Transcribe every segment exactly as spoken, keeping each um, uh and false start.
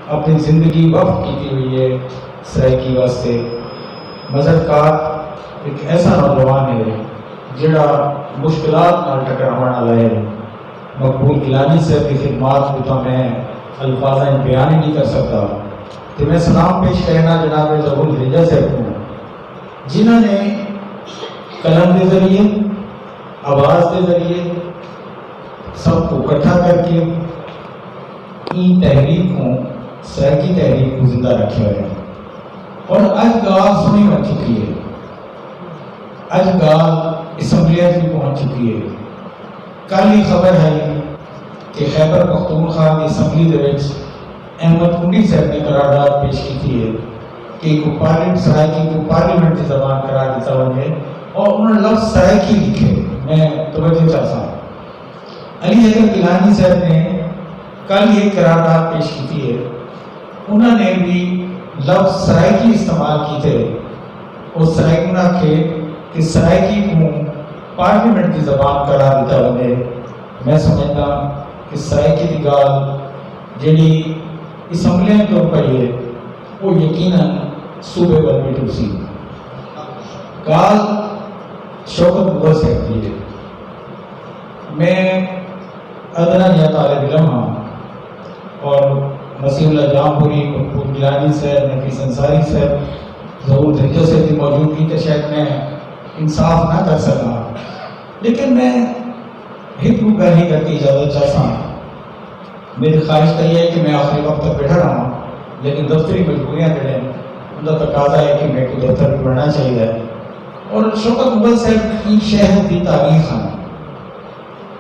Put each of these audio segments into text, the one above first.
اپݨی زندگی وقف کیتی ہوئی ہے سرائیکی واسطے۔ مظہر قات ہک ایسا نوجوان ہے جیڑھا مشکلات نال ٹکراوݨ آلا ہے۔ مقبول گیلانی صاحب دی خدمات کوں تاں میں الفاظاں اچ بیان ہی نہیں کر سڳدا۔ تے میں سلام پیش کریناں جناب ظہور دھریجہ صاحب کوں، جنہاں نے قلم دے ذریعے، آواز دے ذریعے سب کوں اکٹھا کر کے ایں تحریک کوں، سرائیکی تحریک کوں زندہ رکھیا ہویا ہے۔ اور اڄ ڳالھ سݨی ونڄ چکی ہے، اڄ ڳالھ اسمبلیاں وچ وی پہنچ چکی ہے۔ کل ہی خبر ہئی کہ خیبر پختونخوا دی اسمبلی دے وچ احمد کنڈی صاحب نے قرارداد پیش کیتی ہے کہ ایکوں پارلیمنٹ، سرائیکی کوں پارلیمنٹ دی زبان قرار ݙتا ونڄے اور انہاں لفظ سرائیکی لکھے۔ میں توجہ چاہساں، علی حیدر گیلانی صاحب نے کل ہی قرارداد پیش کیتی ہے، انہاں نے بھی لفظ سرائیکی استعمال کیتے۔ او سرائیکی، انہاں آکھے کہ سرائیکی کوں پارلیمنٹ دی زبان قرار ݙتا ونڄے۔ میں سمجھداں کہ سرائیکی دی ڳالھ جیڑھی اسمبلیاں وچ ٹر پئی ہے، او یقیناً صوبے ول وی ٹرسی۔ ڳالھ شوکت مغل صاحب دی ہے۔ میں ادنیٰ جیہا طالب علم ہاں اور نصیر اللہ جام پوری، مقبول گیلانی صاحب، نفیس انصاری صاحب، ظہور دھریجہ صاحب دی موجودگی تے شاید میں انصاف نہ کر سکاں، لیکن میں ہک ݙو ڳالھیں کر کے اجازت چاہساں۔ میری خواہش تاں ایہ ہے کہ میں آخری وقت تک ٻیٹھا رہواں، لیکن دفتری مجبوریاں جیڑھے ہن، اوندا تقاضا ہے کہ میکوں دفتر وی بݨݨا چاہیدا ہے۔ اور شوکت مغل صاحب ایں شہر دی تاریخ ہن۔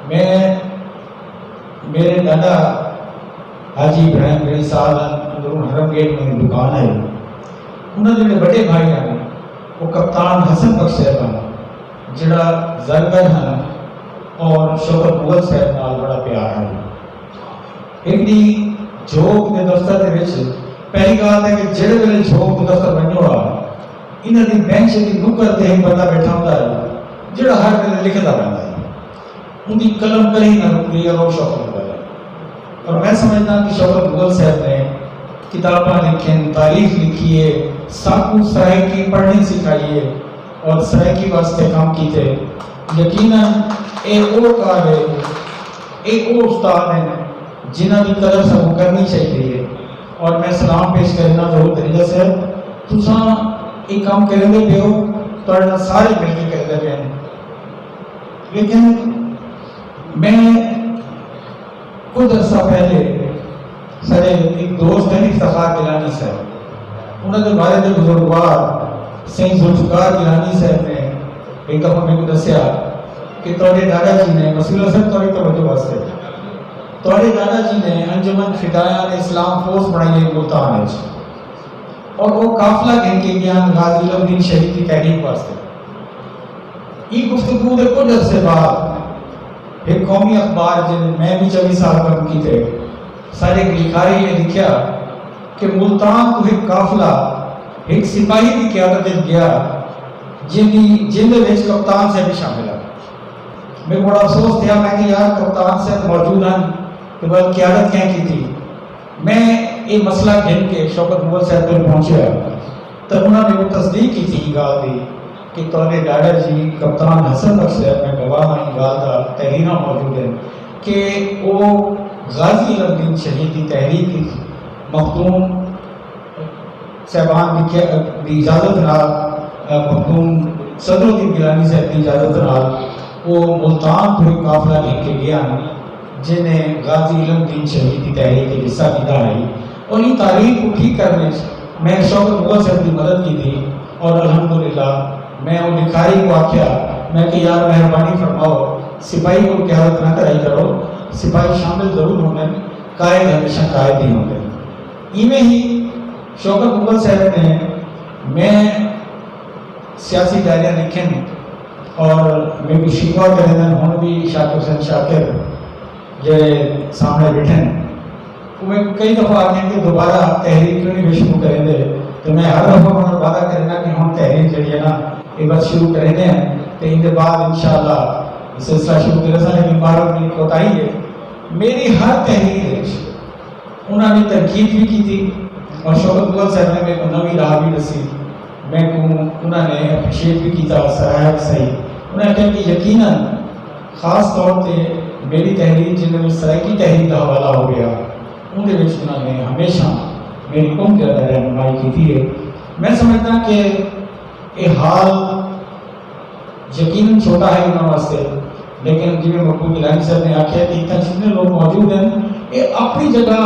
میں، میرے ݙاݙا حاجی ابراہیم گڑھی صاحب ہن، اندروں حرم گیٹ میری دکان ہے۔ انہاں دے جیڑھے وݙے بھائی ہن، او کپتان حسن بخش صاحب ہن، جیڑھا زرگر ہن اور شوکت مغل صاحب نال بڑا پیار ہے۔ ہک ݙینہہ جھوک دے دفتر دے وچ، پہلی ڳالھ ہے کہ جیڑھے ویلے جھوک دے دفتر ونڄو ہا، انہاں دی بینچ دی نکڑ تے ہک بندہ ٻیٹھا ہوندا ہے، جیڑھا ہر ویلے لکھدا رہندا ہے۔ اوندی قلم کہیں نہ رکدی، اور او شوکت مغل ہے۔ اور میں سمجھداں کہ شوکت مغل صاحب نے کتاباں لکھن، تاریخ لکھی ہے، ساکوں سرائیکی پڑھݨی سکھائی ہے اور سرائیکی واسطے کم کیتے۔ یقیناً اے او کار ہے، اے او استاد ہن جنہاں دی قدر ساکوں کرݨی چاہیدی ہے۔ اور میں سلام پیش کریناں ظہور دھریجہ صاحب، تساں اے کم کریندے پئے ہو، تہاݙے نال سارے مل کے کریندے پئے ہن۔ لیکن میں کجھ عرصہ پہلے ساݙے ہک دوست ہن افتخار گیلانی صاحب، انہاں دے بارے دے بزرگوار سئیں ذوالفقار گیلانی صاحب نے ہک دفعہ میکوں ݙسیا کہ تہاݙے ݙاݙا جی نے، مسیح اللہ صاحب تہاݙی توجہ واسطے، تہاݙے ݙاݙا جی نے انجمن فدایان اسلام فورس بݨائی ہے ملتان وچ، اور او قافلہ گھن کے ڳئے ہن غازی علم دین شہید دی تحریک واسطے۔ ایں گفتگو دے کجھ عرصے بعد ہک قومی اخبار جن میں بھی چوی سال کم کیتے، ساݙے ہک لکھاری نے لکھیا کہ ملتان توں ہک قافلہ ہک سپاہی دی قیادت وچ ڳیا، جن دی، جن دے وچ کپتان صاحب بھی شامل ہے۔ میکوں بڑا افسوس تھیا، میں کہ یار کپتان صاحب موجود ہن تے ول قیادت کہیں کیتی؟ میں اے مسئلہ گھن کے شوکت مغل صاحب کول پہنچیا تاں انہاں میکوں تصدیق کیتی ایں ڳالھ دی کہ تہاݙے ݙاݙا جی کپتان حسن بخش صاحب، میں گواہ ہاں ایں ڳالھ دا، تحریراں موجود ہن کہ او غازی علم دین شہید دی تحریک اچ مخدوم صاحبان دی کیا-، دی اجازت نال، مخدوم صدر الدین گیلانی صاحب دی اجازت نال او ملتان توں ہک قافلہ گھن کے ڳئے ہن، جنہیں غازی علم دین شہید دی تحریک اچ حصہ گھدا ہئی، اور ایں تاریخ کوں ٹھیک کرݨ اچ میں شوکت مغل صاحب دی مدد کیتی، اور الحمدللہ میں او لکھاری کوں آکھیا، میں کہ یار مہربانی فرماؤ، سپاہی کوں قیادت نہ کرائی کرو، سپاہی شامل ضرور ہوندن، قائد ہمیشہ قائد ہی ہوندن۔ ایویں ہی شوکت مغل صاحب نے، میں سیاسی ڈائریاں لکھن اور میکوں شکوہ کریندن، ہݨ بھی شاکر حسین شاکر جیڑھے سامݨے ٻیٹھن، او میکوں کئی دفعہ آکھن کہ دوبارہ تحریر کیوں نہیں شروع کریندے؟ تے میں ہر دفعہ انہاں نال وعدہ کرینداں کہ ہݨ تحریر جیڑھی ہے نا، اے بس شروع کریندے ہیں تے ایندے بعد انشاءاللہ سلسلہ شروع کریساں، لیکن بہرحال میری کوتاہی ہے۔ میری ہر تحریر وچ انہاں نے تنقید بھی کیتی اور شوکت مغل صاحب نے میکوں نویں راہ بھی ݙسی۔ میکوں انہاں نے اپریشیٹ بھی کیتا، سراہیا بھی صحیح۔ انہاں آکھیا کہ یقیناً خاص طور تے میݙی تحریر، جیندے وچ سرائیکی تحریر دا حوالہ ہووے ہا، اوندے وچ انہاں نے ہمیشہ میݙی عمدہ رہنمائی کیتی ہے۔ میں سمجھداں کہ اے ہال یقیناً چھوٹا ہے انہاں واسطے، لیکن جیویں مقبول گیلانی صاحب نے آکھیا کہ اتھاں جتنے لوگ موجود ہیں، اے اپݨی جگہ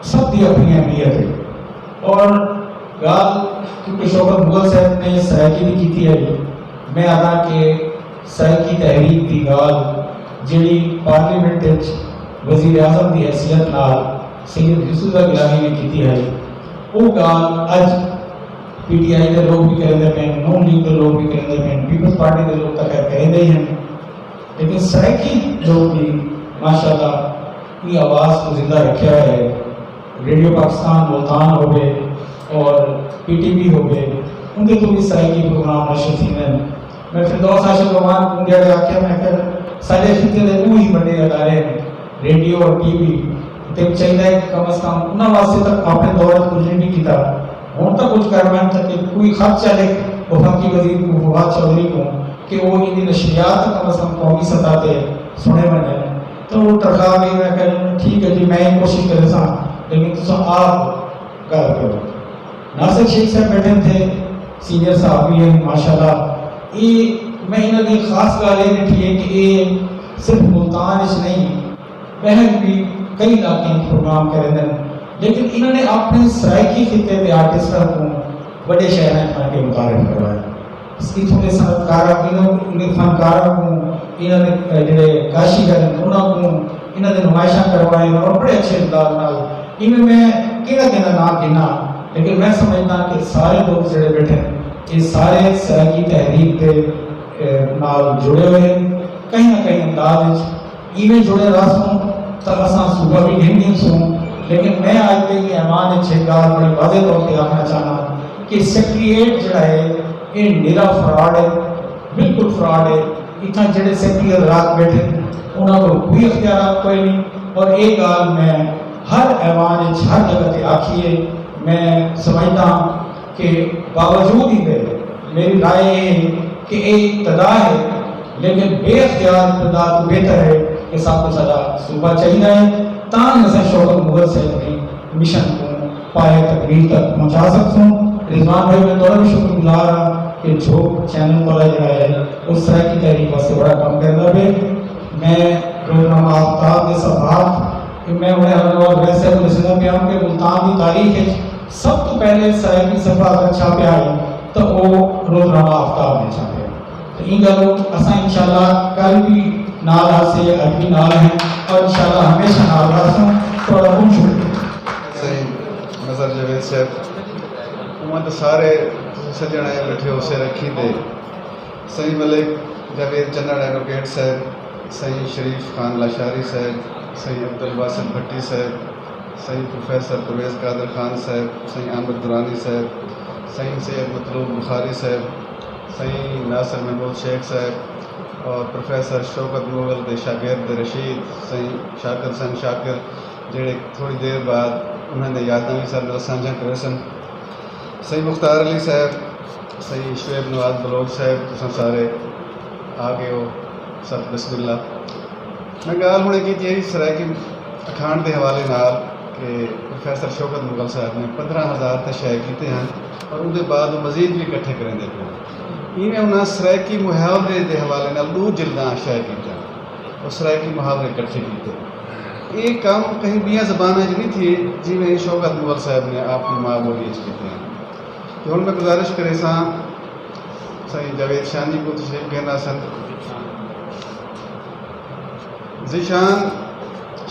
سب دی اپݨی اہمیت ہے۔ اور ڳالھ کیونکہ شوکت مغل صاحب نے سرائیکی دی کیتی ہے، میں آکھاں کہ سرائیکی تحریک دی ڳالھ جیڑھی پارلیمنٹ وچ وزیر اعظم دی حیثیت نال سید یوسفزئی گیلانی نے کیتی ہے، او ڳالھ اڄ پی ٹی آئی دے لوگ بھی کریندے پئے ہن، نون لیگ دے لوگ بھی کریندے پئے ہن، پیپلز پارٹی دے لوگ تاں خیر کریندے ہی ہن، لیکن سرائیکی لوگ بھی ماشاءاللہ ایں آواز کوں زندہ رکھیا ہویا ہے۔ ریڈیو پاکستان ملتان ہووے اور پی ٹی وی ہووے، اوندے توں بھی سرائیکی پروگرام نشر تھیندے ہن۔ میں فردوس عاشق لوان کوں جیڑھے آکھیا، میں آکھیا ساݙے خطے دے ݙو ہی وݙے ادارے ہن، ریڈیو اور ٹی وی، تے چاہیدا ہے کہ کم از کم انہاں واسطے تاں اپݨے دور وچ کجھ نہیں کیتا، ہݨ تاں کجھ کر ونڄ تاکہ کوئی خط چا لکھ وفاقی وزیر کوں، فواد چوہدری کوں، کہ او ایندی نشریات کم از کم قومی سطح تے سݨے ونڄن۔ تاں او تنخواہ وی میں کہندے ٹھیک ہے جی، میں اے کوشش کریساں، لیکن تساں آپ ڳالھ کرو۔ ناصر شیخ صاحب ٻیٹھن تھے، سینئر صحافی ہن ماشاءاللہ۔ اے میں انہاں دی خاص ڳالھ اے ݙٹھی ہے کہ اے صرف ملتان اچ نہیں، ٻاہر وی کئی علاقیں اچ پروگرام کریندن، لیکن انہاں نے اپݨے سرائیکی خطے دے آرٹسٹاں کوں وݙے شہراں اچ وڄ کے متعارف کروایا۔ اتھوں دے صنعتکاراں، انہاں دے فنکاراں کوں، انہاں دے، اے، جیڑھے کاشیگر ہن انہاں کوں انہاں دے نمائشاں کروائن اور بڑے اچھے انداز نال۔ ایویں میں کیڑھا کیڑھا ناں گھناں، لیکن میں سمجھداں کہ سارے لوگ جیڑھے ٻیٹھے ہن، اے سارے سرائیکی تحریک دے، اے، نال جڑے ہوئے ہن، کہیں نہ کہیں انداز وچ۔ ایویں جڑے رہسوں تاں اساں صوبہ وی گھن گھنسوں۔ لیکن میں اڄ دے ایں ایوان اچ ہک ڳالھ بڑی واضح طور تے آکھݨا چاہناں کہ سیکریٹریٹ جیڑھا ہے، اے نرا فراڈ ہے، بالکل فراڈ ہے۔ اتھاں جیڑھے سیکریٹری حضرات ٻیٹھے ہن، انہاں کول کوئی اختیارات کوئی نہیں۔ اور اے ڳالھ میں ہر ایوان اچ ہر جگہ تے آکھی ہے۔ میں سمجھداں کہ باوجود ایندے میݙی رائے اے ہے کہ اے ابتدا ہے، لیکن بے اختیار ابتدا توں بہتر ہے کہ ساکوں ساݙا صوبہ چاہیدا ہے، تاں ہی اساں شوکت مغل صاحب دی مشن کوں پایہ تکمیل تک پہنچا سڳسوں۔ رضوان بھائی، میں تہاݙا وی شکر گزار ہاں کہ جھوک چینل تہاݙا جیڑھا ہے، او سرائیکی تحریک واسطے بڑا کم کریندا پئے۔ میں روزنامہ آفتاب دے صفحات، کہ میں ہݨے ہر روز ویسے کوں ݙسیندا پیا ہاں کہ ملتان دی تاریخ اچ سب توں پہلے سرائیکی صفحہ اگر چھاپیا ہے تاں او روزنامہ آفتاب نے چھاپیا۔ تے ایں ڳالھ کوں اساں انشاءاللہ کل بھی نال ہاسے، اڄ بھی نال ہیں اور انشاءاللہ ہمیشہ نال رہسوں۔ تہاݙا ٻہوں شکریہ۔ سئیں مظہر جاوید صاحب، اوویں تاں سارے سڄݨ آئے ٻیٹھے ہو، سر رکھی تے سئیں ملک جاوید چنڑ ایڈووکیٹ صاحب، سئیں شریف خان لاشاری صاحب، سئیں عبدالباسط بھٹی صاحب، سئیں پروفیسر پرویز قادر خان صاحب، سئیں احمد درانی صاحب، سئیں سید مطلوب بخاری صاحب، سئیں ناصر محمود شیخ صاحب اور پروفیسر شوکت مغل دے شاگرد رشید، سئیں شاکر حسین شاکر، جیڑھے تھوڑی دیر بعد انہاں دیاں یاداں وی ساݙے نال سانجھیاں کریسن۔ سئیں مختار علی صاحب، سئیں شعیب نواز بلوچ صاحب، تساں سارے آ ڳئے ہو، سب بسم اللہ۔ میں ڳالھ ہݨے کیتی ہے سرائیکی اکھاݨ دے حوالے نال کہ پروفیسر شوکت مغل صاحب نے پندرہ ہزار تاں شائع کیتے ہن اور اوندے بعد او مزید وی اکٹھے کریندے پئے ہن۔ ایویں انہاں سرائیکی محاورے دے حوالے نال ݙو جلداں شائع کیتیاں۔ او سرائیکی محاورے اکٹھے کیتے۔ اے کم کہیں ٻیاں زباناں اچ نی تھیے، جیویں شوکت مغل صاحب نے آپݨی ماء ٻولی اچ کیتے ہن۔ تے ہݨ میں گزارش کریساں سئیں جاوید شانی کوں تشریف گھن آسن۔ ذیشان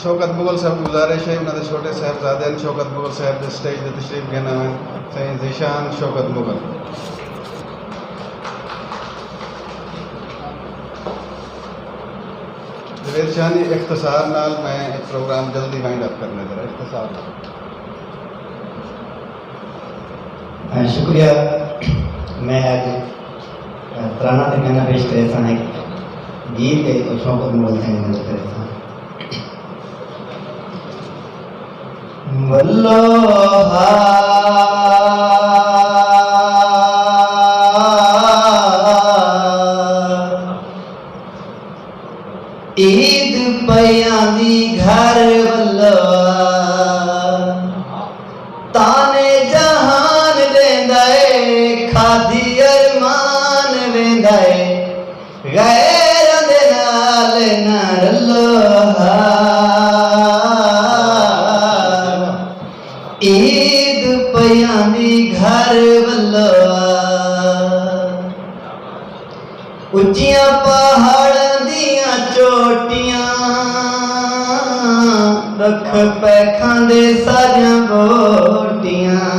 شوکت مغل صاحب کوں گزارش ہے، انہاں دے چھوٹے صاحبزادے ہن شوکت مغل صاحب دے، سٹیج تے تشریف گھن آون۔ سئیں ذیشان شوکت مغل۔ جاوید شانی، اختصار نال میں پروگرام جلدی وائنڈ اپ کرݨے، ذرا اختصار نال۔ ہاں، شکریہ۔ میں اڄ، اہ، ترانہ تے گانا پیش کریساں، ہک گیت تے او شوکت مغل سئیں دی نظر کریساں۔ ولو ہا۔ عید پئی آندی گھر ولو، تانے جہان ݙیندا اے، کھادی ارمان ویندا اے، غیراں دے نال نہ رلو ہا۔ عید پئی آندی گھر ولو، اچیاں پہاڑاں دیاں چوٹیاں، ݙکھ پئے کھاندے ساریاں ٻوٹیاں۔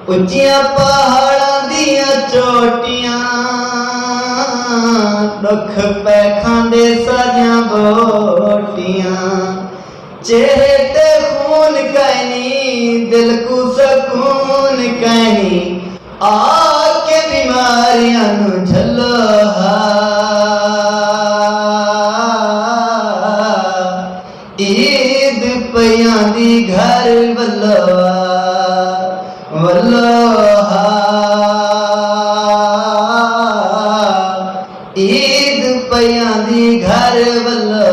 اچیاں پہاڑاں دیاں چوٹیاں، ݙکھ پئے کھاندے ساریاں ٻوٹیاں۔ چہرے تے خون کائنی، دل کوں سکون کائنی، آ کے بیماریاں نوں جھلو ہا۔ عید پئی آندی گھر ولو، ولو ہا۔ عید پئی آندی گھر ولو،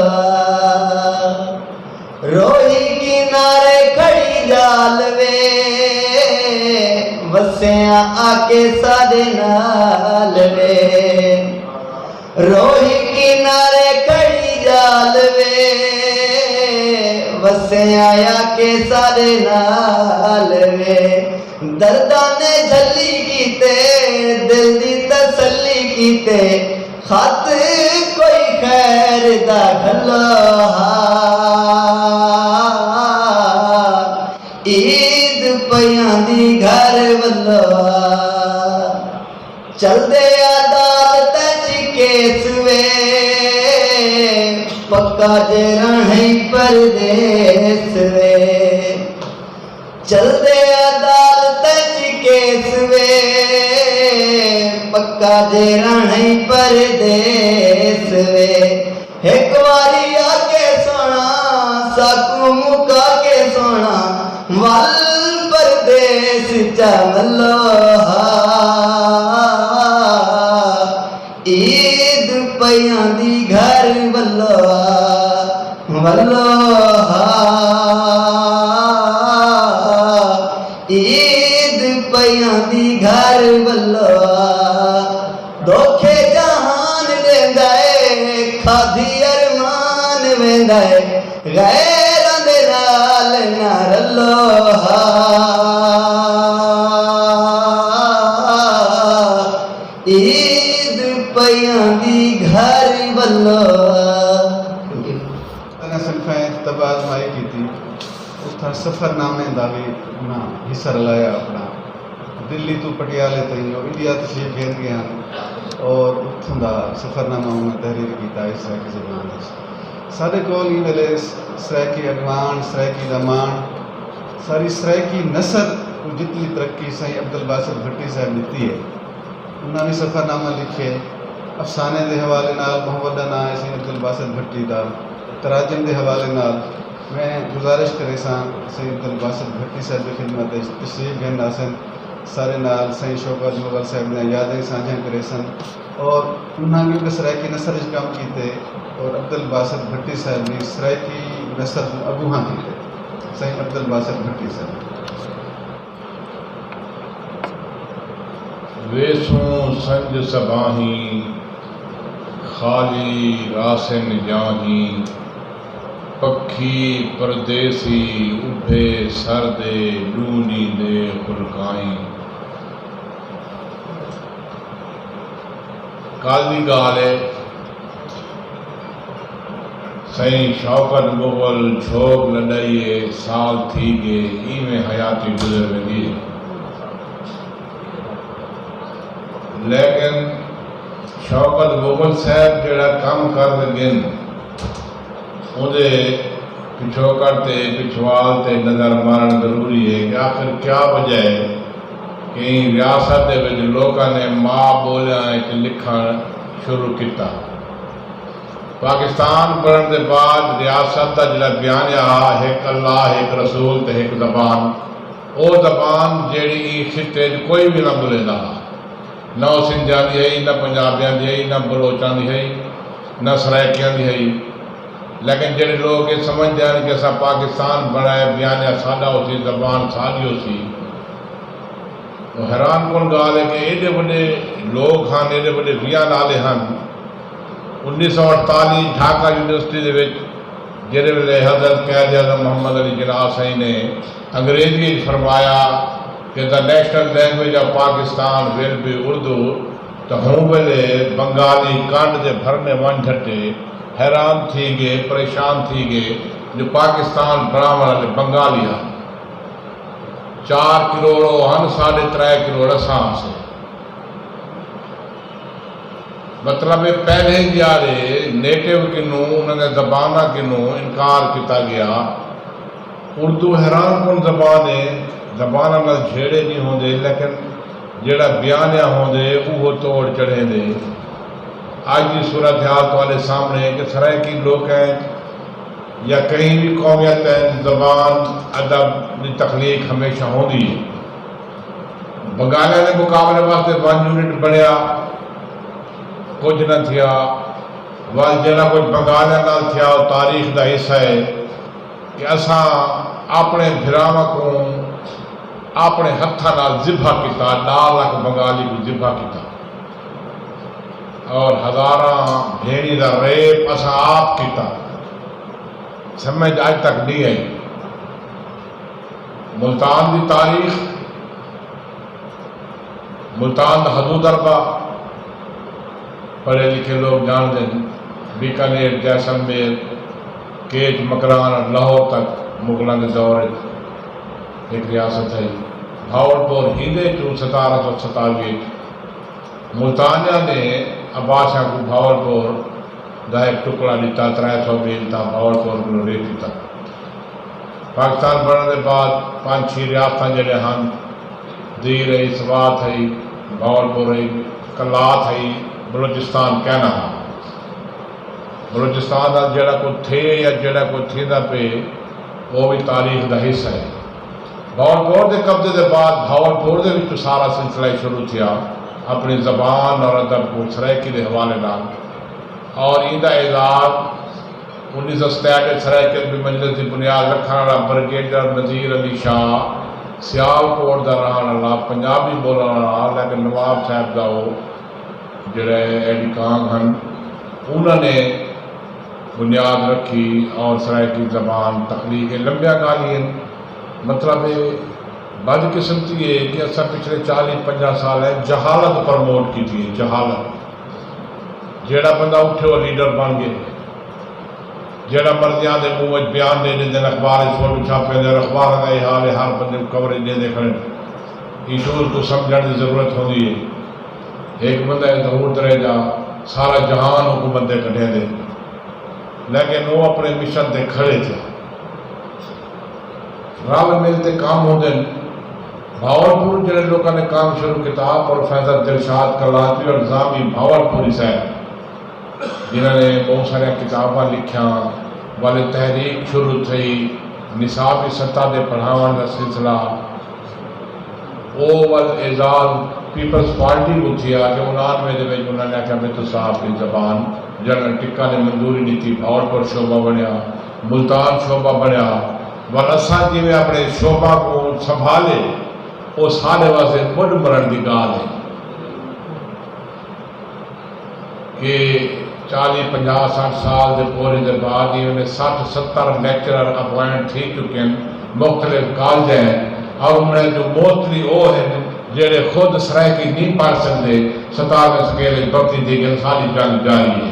روہی کنارے کھڑی ذال وے، وسیاں آ کے ساݙے نال وے۔ روہی کنارے کھڑی ذال وے، وسیاں آ کے ساݙے نال وے۔ درداں نے جھلی کیتے، دل دی تسلی کیتے، خط کوئی خیر دا گھلو ہا۔ عید پئی آندی گھر ولو، چلدے عدالتاں چ کیس وے، پکا جے رہݨ ہئی پردیس وے۔ چلدے عدالتاں چ کیس وے، پکا جے رہݨ ہئی پردیس وے۔ ہک واری آ کے سݨا، ساکوں مکا کے سݨا، ول پردیس چا ولو ہا۔ عید پئی آندی گھر ولو، ولو ہا۔ عید پئی آندی گھر ولو، دھوکے جہان ݙیندا اے، کھادی ارمان ویندا اے، غیراں دے نال نہ رلو ہا۔ عید پئی آندی گھر ولو۔ انہاں صنفاں اچ طب آزمائی کیتی، اتھاں سفرنامے دا وی انہاں حصہ رلایا اپݨا۔ دلی توں پٹیالے تئیں او انڈیا تشریف گھن ڳئے ہن اور اتھوں دا سفرنامہ انہاں تحریر کیتا ہے سرائیکی زبان وچ۔ ساݙے کول ایں ویلے سرائیکی اڳواݨ، سرائیکی دا ماݨ، ساری سرائیکی نثر کوں جتنی ترقی سائیں عبدالباسط بھٹی صاحب ݙتی ہے، انہاں وی سفرنامہ لکھے۔ افسانے دے حوالے نال ٻہوں وݙا ناں ہے سئیں عبدالباسط بھٹی دا۔ تراجم دے حوالے نال میں گزارش کریساں، سئیں عبدالباسط بھٹی صاحب دی خدمت اچ تشریف گھن آسن۔ سارے نال سئیں شوکت مغل صاحب دیاں یادیں سانجھیاں کریسن اور انہاں وی سرائیکی نثر اچ کم کیتے اور عبدالباسط بھٹی صاحب وی سرائیکی نثر کوں اڳونہاں کیتے۔ سئیں عبدالباسط بھٹی صاحب۔ ویسوں سنج سباہیں، خالی راسن جاہیں، پکھی پردیسی اُبھے سر دے، ݙو ݙینہہ دے خلکائیں۔ کل دی ڳالھ ہے، سئیں شوکت مغل جھوک لݙائی ہے، سال تھی ڳئے، ایویں حیاتی گزر ویندی ہے۔ لیکن شوکت مغل صاحب جیڑھا کم کر ڳن، اوندے پچھوکڑ تے پچھوال تے نظر مارݨ ضروری ہے کہ آخر کیا وجہ ہے کہ ایں ریاست دے وچ لوکاں نے ماء ٻولیاں وچ لکھݨ شروع کیتا۔ پاکستان بݨݨ دے بعد ریاست دا جیڑھا بیانیہ ہا، ہک اللہ، ہک رسول تے ہک زبان، او زبان جیڑھی ایں خطے اچ کوئی وی نہ ٻولیندہ ہا، نہ او سندھیاں دی ہئی، نہ پنجابیاں دی ہئی، نہ بلوچاں دی ہئی، نہ سرائیکیاں دی ہئی۔ لیکن جیڑھے لوک اے سمجھدے ہن کہ اساں پاکستان بݨایا، بیانیہ ساݙا ہوسی، زبان ساݙی ہوسی، او حیران کن ڳالھ ہے کہ ایݙے وݙے لوک ہن، ایݙے وݙے ویہاں نالے ہن۔ انیس سو اڑتالیہہ ڈھاکہ یونیورسٹی دے وچ جیڑھے ویلے حضرت قائد اعظم محمد علی جناح سئیں نے انگریزی وچ فرمایا کہ the national language of Pakistan will be Urdu، تاں ہوں ویلے بنگالی کنڈ دے بھرنے ونڄ ڈھٹے، حیران تھی ڳئے، پریشان تھی ڳئے جو پاکستان بݨاوݨ والے بنگالی ہن۔ چار کروڑ او ہن، ساݙے ترے کروڑ اساں ہاسے۔ مطلب ہے پہلے جیڑھے نیٹو کنوں، انہاں دے زباناں کنوں انکار کیتا ڳیا۔ اردو حیران کن زبان ہے، زباناں نال جھیڑے نہیں ہوندے، لیکن جیڑھا بیانیہ ہوندے اوہو توڑ چڑھیندے۔ اڄ دی صورتحال تہاݙے سامݨے ہے کہ سرائیکی لوکاں یا کہیں وی قومیت ہے، زبان، ادب دی تخلیق ہمیشہ ہوندی ہے۔ بنگالیاں دے مقابلے واسطے ون یونٹ بݨیا، کجھ نہ تھیا۔ ول جیڑھا کجھ بنگالیاں نال تھیا، او تاریخ دا حصہ ہے کہ اساں اپݨے بھراواں کوں اپݨے ہتھاں نال ذبح کیتا، ݙاہ لکھ بنگالی کوں ذبح کیتا اور ہزاراں بھیݨیں دا ریپ اساں آپ کیتا۔ سمجھ اڄ تک نہیں آئی۔ ملتان دی تاریخ، ملتان دا حدود اربع، پڑھے لکھے لوگ ڄاݨدن، بیکانیر، جیسلمیر، کیچ، مکران اور لاہور تک مغلاں دے دور اچ ہک ریاست ہئی۔ بھاول پور ہیندے چوں ستارہ سو ستاوی اچ ملتانیاں نے عباسیاں کوں بھاول پور دا ہک ٹکڑا ݙتا، ترے سو میل تاں بھاول پور کنوں ریت ݙتا۔ پاکستان بݨݨ دے بعد پنج چھی ریاستاں جیڑھے ہن، دیر ہئی، سوات ہئی، بھاول پور ہئی، قلات ہئی، بلوچستان کائنا ہا۔ بلوچستان نال جیڑھا کجھ تھئے یا جیڑھا کجھ تھیندا پئے، او وی تاریخ دا حصہ ہے۔ بھاول پور دے قبضے دے بعد بھاول پور دے وچوں سارا سلسلہ ہی شروع تھیا، اپݨی زبان اور ادب کوں سرائیکی دے حوالے نال، اور ایندا اعزاز انیس سو ستہٹھ اچ سرائیکی ادبی مجلس دی بنیاد رکھݨ والا بریگیڈیئر نذیر علی شاہ، سیال کوٹ دا رہݨ والا، پنجابی ٻولݨ والا، لیکن نواب صاحب دا او جیڑھے ایڈی کانگ ہن، انہاں نے بنیاد رکھی اور سرائیکی زبان تخلیق ہے۔ لمبیاں ڳالھیں ہن، مطلب ہے بدقسمتی ہے کہ اساں پچھلے چالیہہ پنجاہ سال ہے جہالت پروموٹ کیتی ہے، جہالت۔ جیڑھا بندہ اٹھے او لیڈر بݨ ڳئے۔ جیڑھا مرضی آندے منہ وچ بیان ݙے ݙیندن، اخبار وچ فوٹو چھاپیندے اور اخباراں دا اے حال ہے، ہر بندے کوں کوریج ݙیندے کھڑن۔ ایشوز کوں سمجھݨ دی ضرورت ہوندی ہے۔ ہک بندہ ہے ظہور تریجہ، سارا جہان اوکوں مدے کڈھیندے، لیکن او اپݨے مشن تے کھڑے تھیا۔ رل مل تے کم ہوندن۔ بھاول پور جیڑھے لوکاں نے کم شروع کیتا، پروفیسر دلشاد قلاتوی اور زامی بھاول پوری صاحب، جنہاں نے ٻہوں ساریاں کتاباں لکھیاں، ول تحریک شروع تھئی نصابی سطح تے پڑھاوݨ دا سلسلہ۔ او ول اعزاز پیپلز پارٹی کوں تھیا کہ انانوے دے وچ انہاں نے آکھیا متھو صاحب دی زبان، جنرل ٹکا نے منظوری ݙتی، بھاول پور شعبہ بݨیا، ملتان شعبہ بݨیا۔ ول اساں جیویں اپݨے شعبہ کوں سنبھالے، او ساݙے واسطے مُݙ مرݨ دی ڳالھ ہے۔ کہ چالیہہ، پنجاہ، سٹھ سال دے پورے دے بعد ہی انہیں سٹھ، ستر لیکچرر اپوائنٹ تھی چکے ہن مختلف کالجاں اچ، اور انہیں جو موسٹلی او ہن جیڑھے خود سرائیکی نہیں پڑھ سڳدے، ستارویں سکیل اچ بھرتی تھی ڳئے ہن۔ ساݙی جنگ جاری ہے۔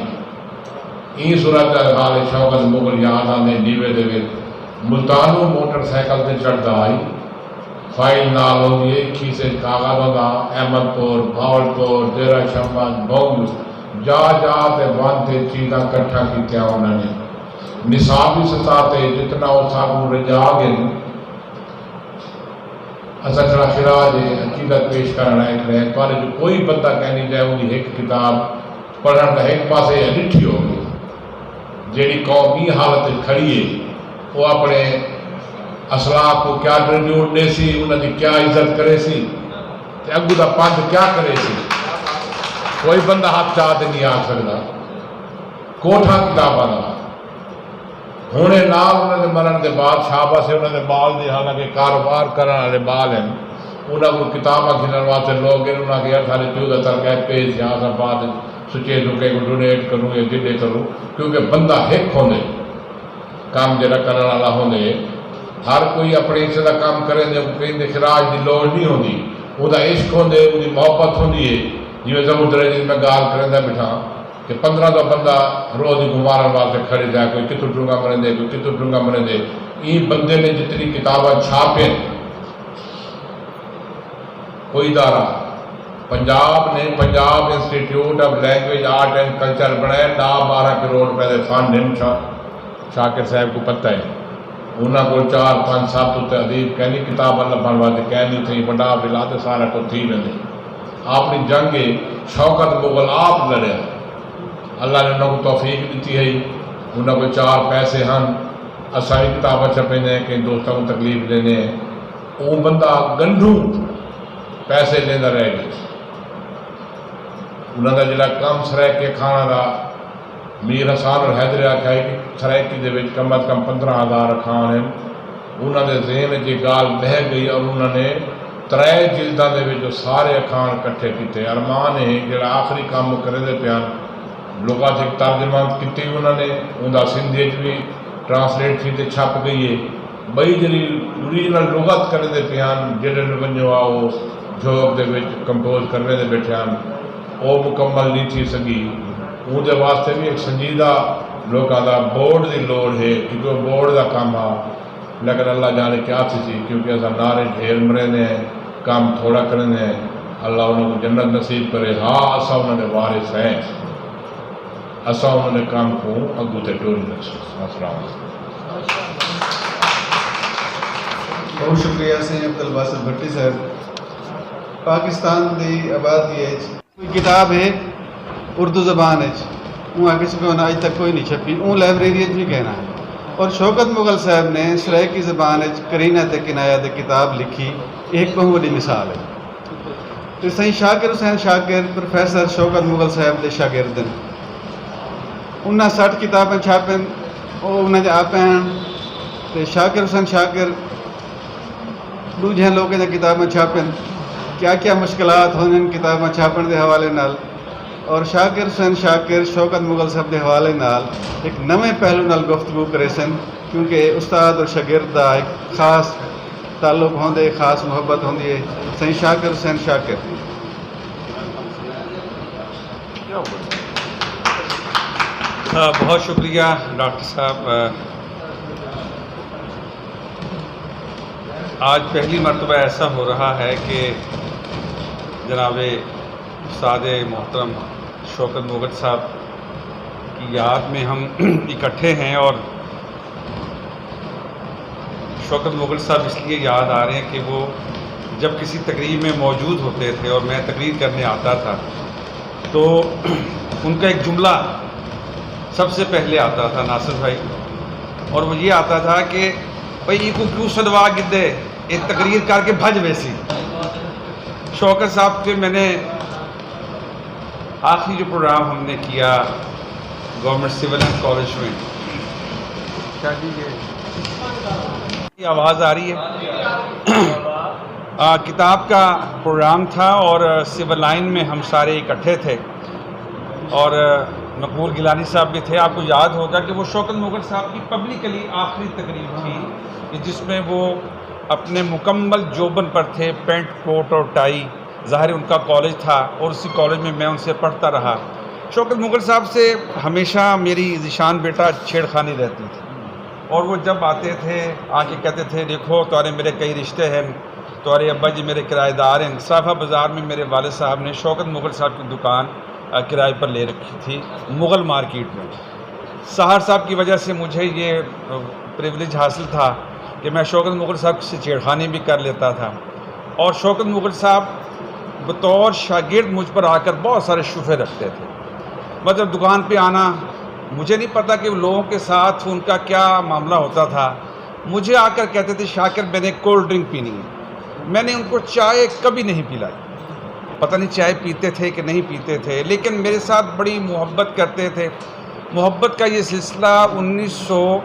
ایں صورتحال اچ شوکت مغل یاد آندے نیوے دے وچ ملتانوں موٹر سائیکل تے چڑھدا ہئی۔ فائل نال ہوندی ہے، کھیسے اچ کاغذ ہوندا، احمد پور، بھاول پور، دیرہ شمبد، بھونج، جا جا تے ونڄ تے چیزاں کٹھاں کیتیاں انہاں نے۔ نصابی سطح تے جتنا او ساکوں رڄا ڳن، اساں چھڑا خراج عقیدت پیش کرݨ آئے کھڑے ہیں۔ تہاݙے چوں کوئی بندہ کائنی جئیں اوندی ہک کتاب پڑھݨ دا ہک پاسے یا ݙٹھی ہووے۔ جیڑھی قوم ایں حالت اچ کھڑی ہے، او اپݨے اسلاف کوں کیا ٹریبیوٹ ݙیسی، انہاں دی کیا عزت کریسی تے اڳوں دا پندھ کیا کریسی؟ کوئی بندہ ہتھ چا تے نہیں آکھ سڳدا۔ کوٹھا کتاباں دا۔ ہݨے نال انہاں دے مرݨ دے بعد شاباس ہے انہاں دے ٻال دی، حالانکہ کاروبار کرݨ والے ٻال ہن، انہاں کوں کتاباں گھنݨ واسطے لوک ڳئے، انہاں آکھیا یار ساݙے پیو دا ترکہ ہے، پیسے ہاں اساں بعد سچے سکے کوں ڈونیٹ کروں یا جݙے کروں، کیونکہ بندہ ہک ہوندے کم جیڑھا کرݨ والا ہوندے، ہر کوئی اپݨے حصے دا کم کریندے، کہیں دے خراج دی لوڑ نہیں ہوندی، اوندا عشق ہوندے، اوندی محبت ہوندی ہے۔ جیویں زمردرے دی میں ڳالھ کریندا ٻیٹھاں کہ پندرہ دا بندہ روز دی گمارن واسطے کھڑے جائے، کوئی کتھوں ڈونگا مریندے، کوئی کتھوں ڈونگا مریندے۔ ایں بندے نے جتنی کتاباں چھاپین، کوئی ادارہ پنجاب نے، پنجاب انسٹیٹیوٹ آف لینگویج آرٹ اینڈ کلچر بݨائے، ݙاہ ٻارہاں کروڑ روپے دے فنڈ ہن۔ شا-، شاکر صاحب کوں پتہ ہے، انہاں کول چار پنج سات اتے ادیب کینی، کتاباں لبھݨ واسطے کینی، اتھیں ونڈا ولا تے سارا کجھ تھی ویندے۔ اپݨی جنگ ہے، شوکت مغل آپ لڑیا، اللہ نے انہاں کوں توفیق ݙتی ہئی، انہاں کول چار پیسے ہن، اساں وی کتاباں چھپیندے ہیں، کئی دوستاں کوں تکلیف ݙیندے ہیں۔ او بندہ ڳنڈھوں پیسے ݙیندا رہ ڳیا۔ انہاں دا جیڑھا کم سرائیکی اکھاݨ دا، میر حسان اور حیدر آکھیا ہے کہ سرائیکی دے وچ کم از کم پندرہ ہزار اکھاݨ ہن۔ انہاں دے ذہن وچ یہ ڳالھ ٻہہ ڳئی اور انہاں نے ترے جلداں دے وچ او سارے اکھاݨ کٹھے کیتے۔ ارمان ہے جیڑھا آخری کم او کریندے پئے ہن، لغت ہک ترجمہ کیتی انہاں نے، اوندا سندھی اچ وی ٹرانسلیٹ تھی تے چھپ ڳئی ہے۔ ٻئی جیڑھی اوریجنل لغت کریندے پئے ہن، جیڑھے نوں ونڄو آ او جھوک دے وچ کمپوز کرویندے ٻیٹھے ہن، او مکمل نی تھی سڳی۔ اوندے واسطے وی ہک سنجیدہ لوکاں دا بورڈ دی لوڑ ہے، کیونکہ او بورڈ دا کم ہا۔ لیکن اللہ ڄاݨے کیا تھیسی، کیونکہ اساں نعرے ڈھیر مریندے ہیں، کم تھوڑا کریندے ہیں۔ اللہ انہاں کوں جنت نصیب کرے۔ ہا، اساں انہاں دے وارث ہیں، اساں انہاں دے کم کوں اڳوں تے ٹوری رکھسوں۔ السلام علیکم۔ بہت شکریہ سئیں عبدالباسط بھٹی صاحب۔ پاکستان دی آبادی اچ کوئی کتاب ہے اردو زبان اچ؟ اوں آکھیا سی کہ انہاں اڄ تک کوئی نہیں چھپی، اوں لائبریری اچ وی کائنا ہے۔ اور شوکت مغل صاحب نے سرائیکی زبان اچ قرینہ تے کنایہ تے کتاب لکھی، ایہ ہک ٻہوں وݙی مثال ہے۔ تے سئیں شاکر حسین شاکر پروفیسر شوکت مغل صاحب دے شاگرد ہن۔ انہاں سٹھ کتاباں چھاپن، او انہاں دے آپے ہن۔ تے شاکر حسین شاکر ݙوجھے لوکیں دیاں کتاباں چھاپن، کیا کیا مشکلات ہوندن کتاباں چھاپݨ دے حوالے نال، اور شاکر حسین شاکر شوکت مغل صاحب دے حوالے نال ہک نویں پہلو نال گفتگو کریسن، کیونکہ استاد اور شاگرد دا ہک خاص تعلق ہوندے، خاص محبت ہوندی ہے۔ سئیں شاکر حسین شاکر۔ آ، بہت شکریہ ڈاکٹر صاحب۔ آ، آج پہلی مرتبہ ایسا ہو رہا ہے کہ جناب استاد محترم شوکت مغل صاحب کی یاد میں ہم اکٹھے ہیں، اور شوکت مغل صاحب اس لیے یاد آ رہے ہیں کہ وہ جب کسی تقریب میں موجود ہوتے تھے اور میں تقریر کرنے آتا تھا تو ان کا ایک جملہ سب سے پہلے آتا تھا، ناصر بھائی، اور وہ یہ آتا تھا کہ بھائی، ایکوں کیوں سݙوا گھدے، اے تقریر کر کے بھڄ ویسی۔ شوکت صاحب کے میں نے آخری جو پروگرام ہم نے کیا گورنمنٹ سول اینڈ کالج میں، کیا جی یہ آواز آ رہی ہے؟ آ، کتاب کا پروگرام تھا اور سول لائن میں ہم سارے اکٹھے تھے اور نقول گیلانی صاحب بھی تھے۔ آپ کو یاد ہوگا کہ وہ شوکت مغل صاحب کی پبلکلی آخری تقریب تھی کہ جس میں وہ اپنے مکمل جوبن پر تھے، پینٹ، کوٹ اور ٹائی۔ ظاہر ہے ان کا کالج تھا اور اسی کالج میں میں ان سے پڑھتا رہا۔ شوکت مغل صاحب سے ہمیشہ میری ذیشان بیٹا چھیڑ خانی رہتی تھی، اور وہ جب آتے تھے آ کے کہتے تھے، "دیکھو، تہاݙے میرے کئی رشتے ہیں، تہاݙے ابا جی میرے کرایہ دار ہیں۔" صافہ بازار میں میرے والد صاحب نے شوکت مغل صاحب کی دکان، آ، کرائے پر لے رکھی تھی مغل مارکیٹ میں۔ سحر صاحب کی وجہ سے مجھے یہ، آ، پریولیج حاصل تھا کہ میں شوکت مغل صاحب سے چھیڑ خانی بھی کر لیتا تھا، اور شوکت مغل صاحب بطور شاگرد مجھ پر آ کر بہت سارے شبہے رکھتے تھے۔ مطلب، دکان پہ آنا، مجھے نہیں پتا کہ لوگوں کے ساتھ ان کا کیا معاملہ ہوتا تھا۔ مجھے آ کر کہتے تھے، "شاکر، میں نے کولڈ ڈرنک پینی ہے۔" میں نے ان کو چائے کبھی نہیں پلائی۔ پتہ نہیں چائے پیتے تھے کہ نہیں پیتے تھے، لیکن میرے ساتھ بڑی محبت کرتے تھے۔ محبت کا یہ سلسلہ انیس سو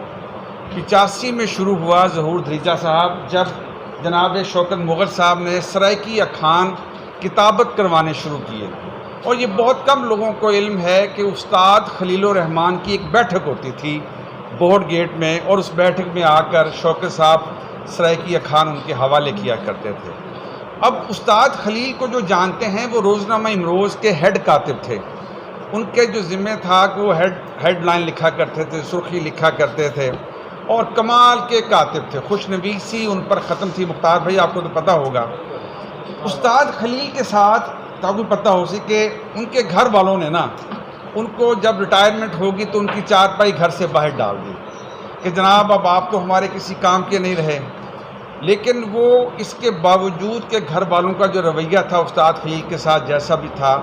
پچاسی میں شروع ہوا ظہور دھریجہ صاحب، جب جناب شوکت مغل صاحب نے سرائیکی اخان کتابت کروانے شروع کیے۔ اور یہ بہت کم لوگوں کو علم ہے کہ استاد خلیل الرحمان کی ایک بیٹھک ہوتی تھی بورڈ گیٹ میں، اور اس بیٹھک میں آ کر شوکت صاحب سرائیکی اخان ان کے حوالے کیا کرتے تھے۔ اب استاد خلیل کو جو جانتے ہیں، وہ روزنامہ امروز کے ہیڈ کاتب تھے۔ ان کے جو ذمے تھا کہ وہ ہیڈ ہیڈ لائن لکھا کرتے تھے، سرخی لکھا کرتے تھے، اور کمال کے کاتب تھے، خوش نویسی ان پر ختم تھی۔ مختار بھائی، آپ کو تو پتہ ہوگا، استاد خلیل کے ساتھ، تو آپ کو پتہ ہو سی کہ ان کے گھر والوں نے نا، ان کو جب ریٹائرمنٹ ہوگی تو ان کی چارپائی گھر سے باہر ڈال دی کہ جناب، اب آپ تو ہمارے کسی کام کے نہیں رہے۔ لیکن وہ اس کے باوجود کہ گھر والوں کا جو رویہ تھا استاد خلیل کے ساتھ، جیسا بھی تھا،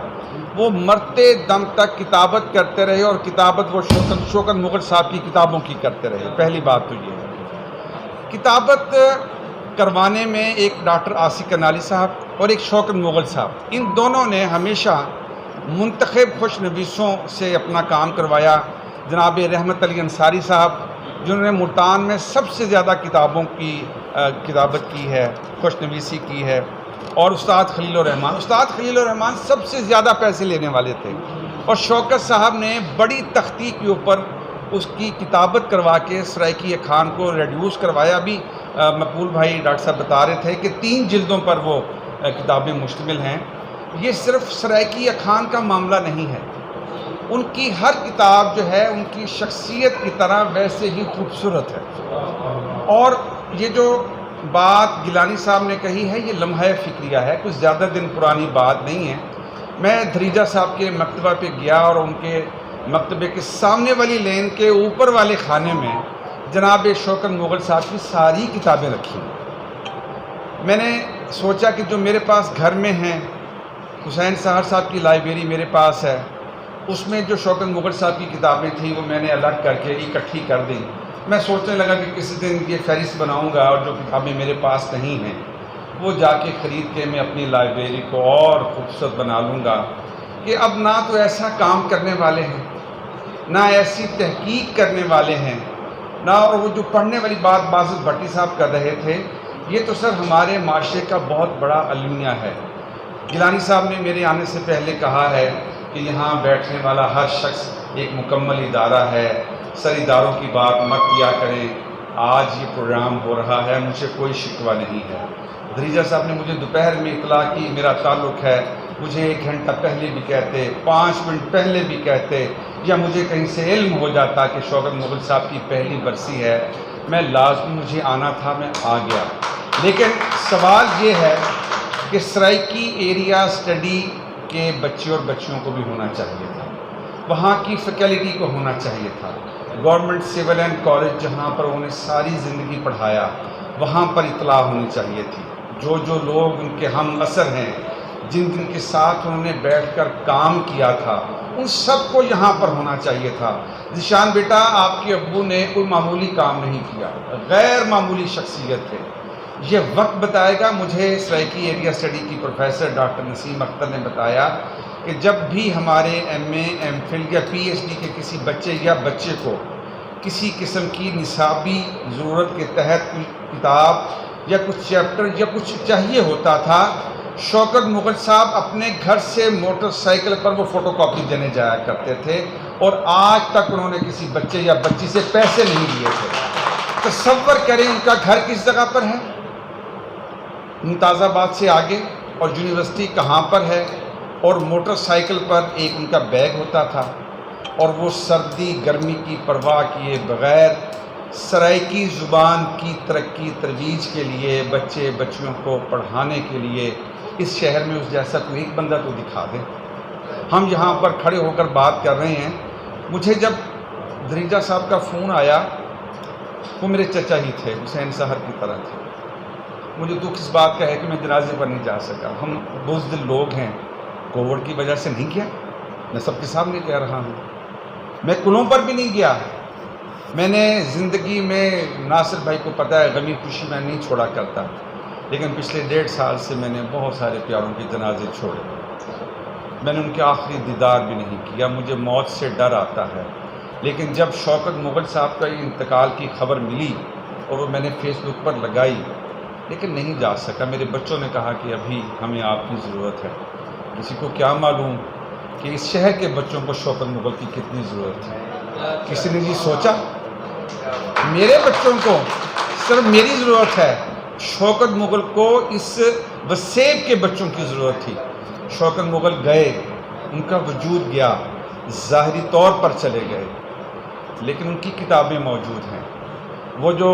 وہ مرتے دم تک کتابت کرتے رہے، اور کتابت وہ شوکت شوکت مغل صاحب کی کتابوں کی کرتے رہے۔ پہلی بات تو یہ ہے۔ کتابت کروانے میں ایک ڈاکٹر آصف کرنالی صاحب اور ایک شوکت مغل صاحب، ان دونوں نے ہمیشہ منتخب خوش نویسوں سے اپنا کام کروایا۔ جناب رحمت علی انصاری صاحب، جنہوں نے ملتان میں سب سے زیادہ کتابوں کی، آ، کتابت کی ہے، خوش نویسی کی ہے، اور استاد خلیل الرحمان۔ استاد خلیل الرحمان سب سے زیادہ پیسے لینے والے تھے، اور شوکت صاحب نے بڑی تختی کے اوپر اس کی کتابت کروا کے سرائیکی اخان کو ریڈیوس کروایا بھی۔ آ، مقبول بھائی ڈاکٹر صاحب بتا رہے تھے کہ تین جلدوں پر وہ، آ، کتابیں مشتمل ہیں۔ یہ صرف سرائیکی اخان کا معاملہ نہیں ہے، ان کی ہر کتاب جو ہے، ان کی شخصیت کی طرح ویسے ہی خوبصورت ہے۔ اور یہ جو بات گیلانی صاحب نے کہی ہے، یہ لمحہ فکریہ ہے، کچھ زیادہ دن پرانی بات نہیں ہے۔ میں دھریجہ صاحب کے مکتبہ پہ گیا اور ان کے مکتبے کے سامنے والی لین کے اوپر والے خانے میں جناب شوکت مغل صاحب کی ساری کتابیں رکھی۔ میں نے سوچا کہ جو میرے پاس گھر میں ہیں، حسین سحر صاحب کی لائبریری میرے پاس ہے، اس میں جو شوکت مغل صاحب کی کتابیں تھیں، وہ میں نے الگ کر کے اکٹھی کر دیں۔ میں سوچنے لگا کہ کسی دن یہ فہرست بناؤں گا اور جو کتابیں میرے پاس نہیں ہیں، وہ جا کے خرید کے میں اپنی لائبریری کو اور خوبصورت بنا لوں گا کہ اب نہ تو ایسا کام کرنے والے ہیں، نہ ایسی تحقیق کرنے والے ہیں، نہ، اور وہ جو پڑھنے والی بات باسط بھٹی صاحب کر رہے تھے، یہ تو سر ہمارے معاشرے کا بہت بڑا المیہ ہے۔ گیلانی صاحب نے میرے آنے سے پہلے کہا ہے کہ یہاں بیٹھنے والا ہر شخص ایک مکمل ادارہ ہے، سر اداروں کی بات مت کیا کریں۔ آج یہ پروگرام ہو رہا ہے، مجھے کوئی شکوہ نہیں ہے۔ دھریجہ صاحب نے مجھے دوپہر میں اطلاع کی، میرا تعلق ہے، مجھے ایک گھنٹہ پہلے بھی کہتے، پانچ منٹ پہلے بھی کہتے، یا مجھے کہیں سے علم ہو جاتا کہ شوکت مغل صاحب کی پہلی برسی ہے، میں لازمی، مجھے آنا تھا، میں آ گیا۔ لیکن سوال یہ ہے کہ سرائیکی ایریا اسٹڈی کے بچے اور بچیوں کو بھی ہونا چاہیے تھا، وہاں کی فیکلٹی کو ہونا چاہیے تھا۔ گورنمنٹ سول اینڈ کالج، جہاں پر انہوں نے ساری زندگی پڑھایا، وہاں پر اطلاع ہونی چاہیے تھی۔ جو جو لوگ ان کے ہم عصر ہیں، جن جن کے ساتھ انہوں نے بیٹھ کر کام کیا تھا، ان سب کو یہاں پر ہونا چاہیے تھا۔ ذیشان بیٹا، آپ کے ابو نے کوئی معمولی کام نہیں کیا، غیر معمولی شخصیت تھے۔ یہ وقت بتائے گا۔ مجھے سرائیکی ایریا اسٹڈی کی پروفیسر ڈاکٹر نسیم اختر نے بتایا کہ جب بھی ہمارے ایم اے، ایم فل یا پی ایچ ڈی کے کسی بچے یا بچے کو کسی قسم کی نصابی ضرورت کے تحت کوئی کتاب یا کچھ چیپٹر یا کچھ چاہیے ہوتا تھا، شوکت مغل صاحب اپنے گھر سے موٹر سائیکل پر وہ فوٹو کاپی دینے جایا کرتے تھے، اور آج تک انہوں نے کسی بچے یا بچی سے پیسے نہیں لیے تھے۔ تصور کریں، ان کا گھر کس جگہ پر ہے، ممتاز آباد سے آگے، اور یونیورسٹی کہاں پر ہے، اور موٹر سائیکل پر ایک ان کا بیگ ہوتا تھا، اور وہ سردی گرمی کی پرواہ کیے بغیر سرائیکی زبان کی ترقی ترویج کے لیے، بچے بچیوں کو پڑھانے کے لیے اس شہر میں اس جیسا کوئی ایک بندہ تو دکھا دیں۔ ہم یہاں پر کھڑے ہو کر بات کر رہے ہیں۔ مجھے جب دھریجہ صاحب کا فون آیا، وہ میرے چچا ہی تھے، حسین سحر کی طرح تھے۔ مجھے دکھ اس بات کا ہے کہ میں جنازے پر نہیں جا سکا۔ ہم بزدل لوگ ہیں، کووڈ کی وجہ سے نہیں گیا، میں سب کے سامنے کہہ رہا ہوں۔ میں کنوں پر بھی نہیں گیا۔ میں نے زندگی میں، ناصر بھائی کو پتہ ہے، غمی خوشی میں نہیں چھوڑا کرتا، لیکن پچھلے ڈیڑھ سال سے میں نے بہت سارے پیاروں کے جنازے چھوڑے۔ میں نے ان کے آخری دیدار بھی نہیں کیا، مجھے موت سے ڈر آتا ہے۔ لیکن جب شوکت مغل صاحب کا انتقال کی خبر ملی اور وہ میں نے فیس بک پر لگائی، لیکن نہیں جا سکا۔ میرے بچوں نے کہا کہ ابھی ہمیں آپ کی ضرورت ہے۔ کسی کو کیا معلوم کہ اس شہر کے بچوں کو شوکت مغل کی کتنی ضرورت ہے؟ کسی نے یہ سوچا؟ میرے بچوں کو صرف میری ضرورت ہے، شوکت مغل کو اس وسیب کے بچوں کی ضرورت تھی۔ شوکت مغل گئے، ان کا وجود گیا، ظاہری طور پر چلے گئے، لیکن ان کی کتابیں موجود ہیں۔ وہ جو،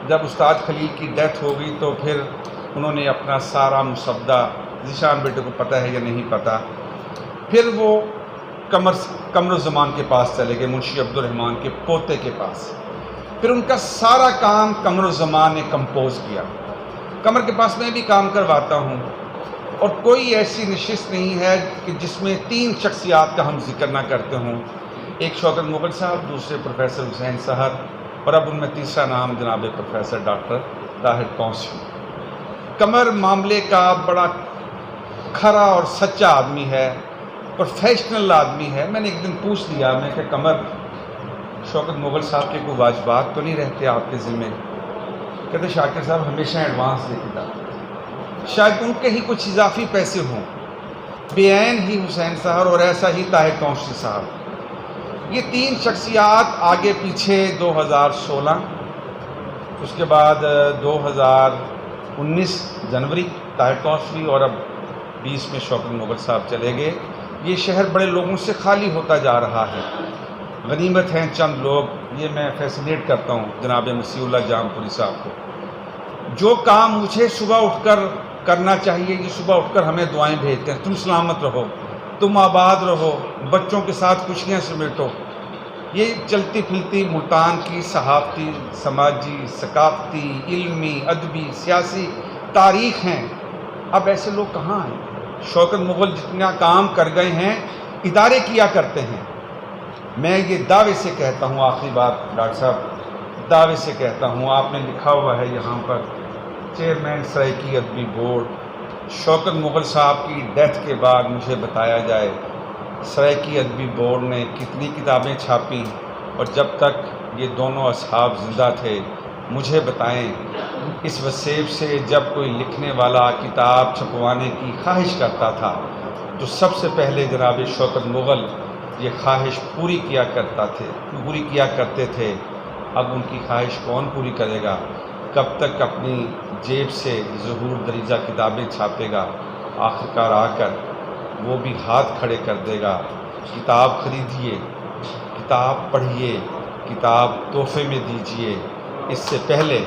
جب استاد خلیل کی ڈیتھ ہو گئی تو پھر انہوں نے اپنا سارا مسودہ، ذیشان بیٹے کو پتہ ہے یا نہیں پتہ، پھر وہ قمر، قمر الزمان کے پاس چلے گئے، منشی عبدالرحمان کے پوتے کے پاس۔ پھر ان کا سارا کام قمر الزمان نے کمپوز کیا۔ قمر کے پاس میں بھی کام کرواتا ہوں، اور کوئی ایسی نشست نہیں ہے کہ جس میں تین شخصیات کا ہم ذکر نہ کرتے ہوں۔ ایک شوکت مغل صاحب، دوسرے پروفیسر حسین سحر، اور اب ان میں تیسرا نام جناب پروفیسر ڈاکٹر طاہر تونسوی۔ قمر معاملے کا بڑا کھرا اور سچا آدمی ہے، پروفیشنل آدمی ہے۔ میں نے ایک دن پوچھ لیا، میں کہ قمر، شوکت مغل صاحب کے کوئی واجبات تو نہیں رہتے آپ کے ذمے؟ کہتے، شاکر صاحب ہمیشہ ایڈوانس دے کے جاتے تھے، شاید ان کے ہی کچھ اضافی پیسے ہوں۔ بے عین ہی حسین سحر اور ایسا ہی طاہر تونسوی صاحب۔ یہ تین شخصیات آگے پیچھے، دو ہزار سولہ، اس کے بعد دو ہزار انیس جنوری، طاہر تونسوی، اور اب بیس میں شوکت مغل صاحب چلے گئے۔ یہ شہر بڑے لوگوں سے خالی ہوتا جا رہا ہے۔ غنیمت ہیں چند لوگ، یہ میں فیسینیٹ کرتا ہوں جناب مسیح اللہ جام پوری صاحب کو۔ جو کام مجھے صبح اٹھ کر کرنا چاہیے، یہ صبح اٹھ کر ہمیں دعائیں بھیجتے ہیں، تم سلامت رہو، تم آباد رہو، بچوں کے ساتھ خوشیاں سمیٹو۔ یہ چلتی پھرتی ملتان کی صحافتی، سماجی، ثقافتی، علمی، ادبی، سیاسی تاریخ ہیں۔ اب ایسے لوگ کہاں ہیں؟ شوکت مغل جتنا کام کر گئے ہیں، ادارے کیا کرتے ہیں؟ میں یہ دعوے سے کہتا ہوں، آخری بات ڈاکٹر صاحب، دعوے سے کہتا ہوں، آپ نے لکھا ہوا ہے یہاں پر، چیئرمین سرائیکی ادبی بورڈ، شوکت مغل صاحب کی ڈیتھ کے بعد مجھے بتایا جائے، سرائیکی ادبی بورڈ نے کتنی کتابیں چھاپیں، اور جب تک یہ دونوں اصحاب زندہ تھے، مجھے بتائیں، اس وسیب سے جب کوئی لکھنے والا کتاب چھپوانے کی خواہش کرتا تھا تو سب سے پہلے جناب شوکت مغل یہ خواہش پوری کیا کرتا تھے، پوری کیا کرتے تھے۔ اب ان کی خواہش کون پوری کرے گا؟ کب تک اپنی جیب سے ظہور دریزہ کتابیں چھاپے گا؟ آخر کار آ کر وہ بھی ہاتھ کھڑے کر دے گا۔ کتاب خریدیے، کتاب پڑھیے، کتاب تحفے میں دیجیے۔ اس سے پہلے،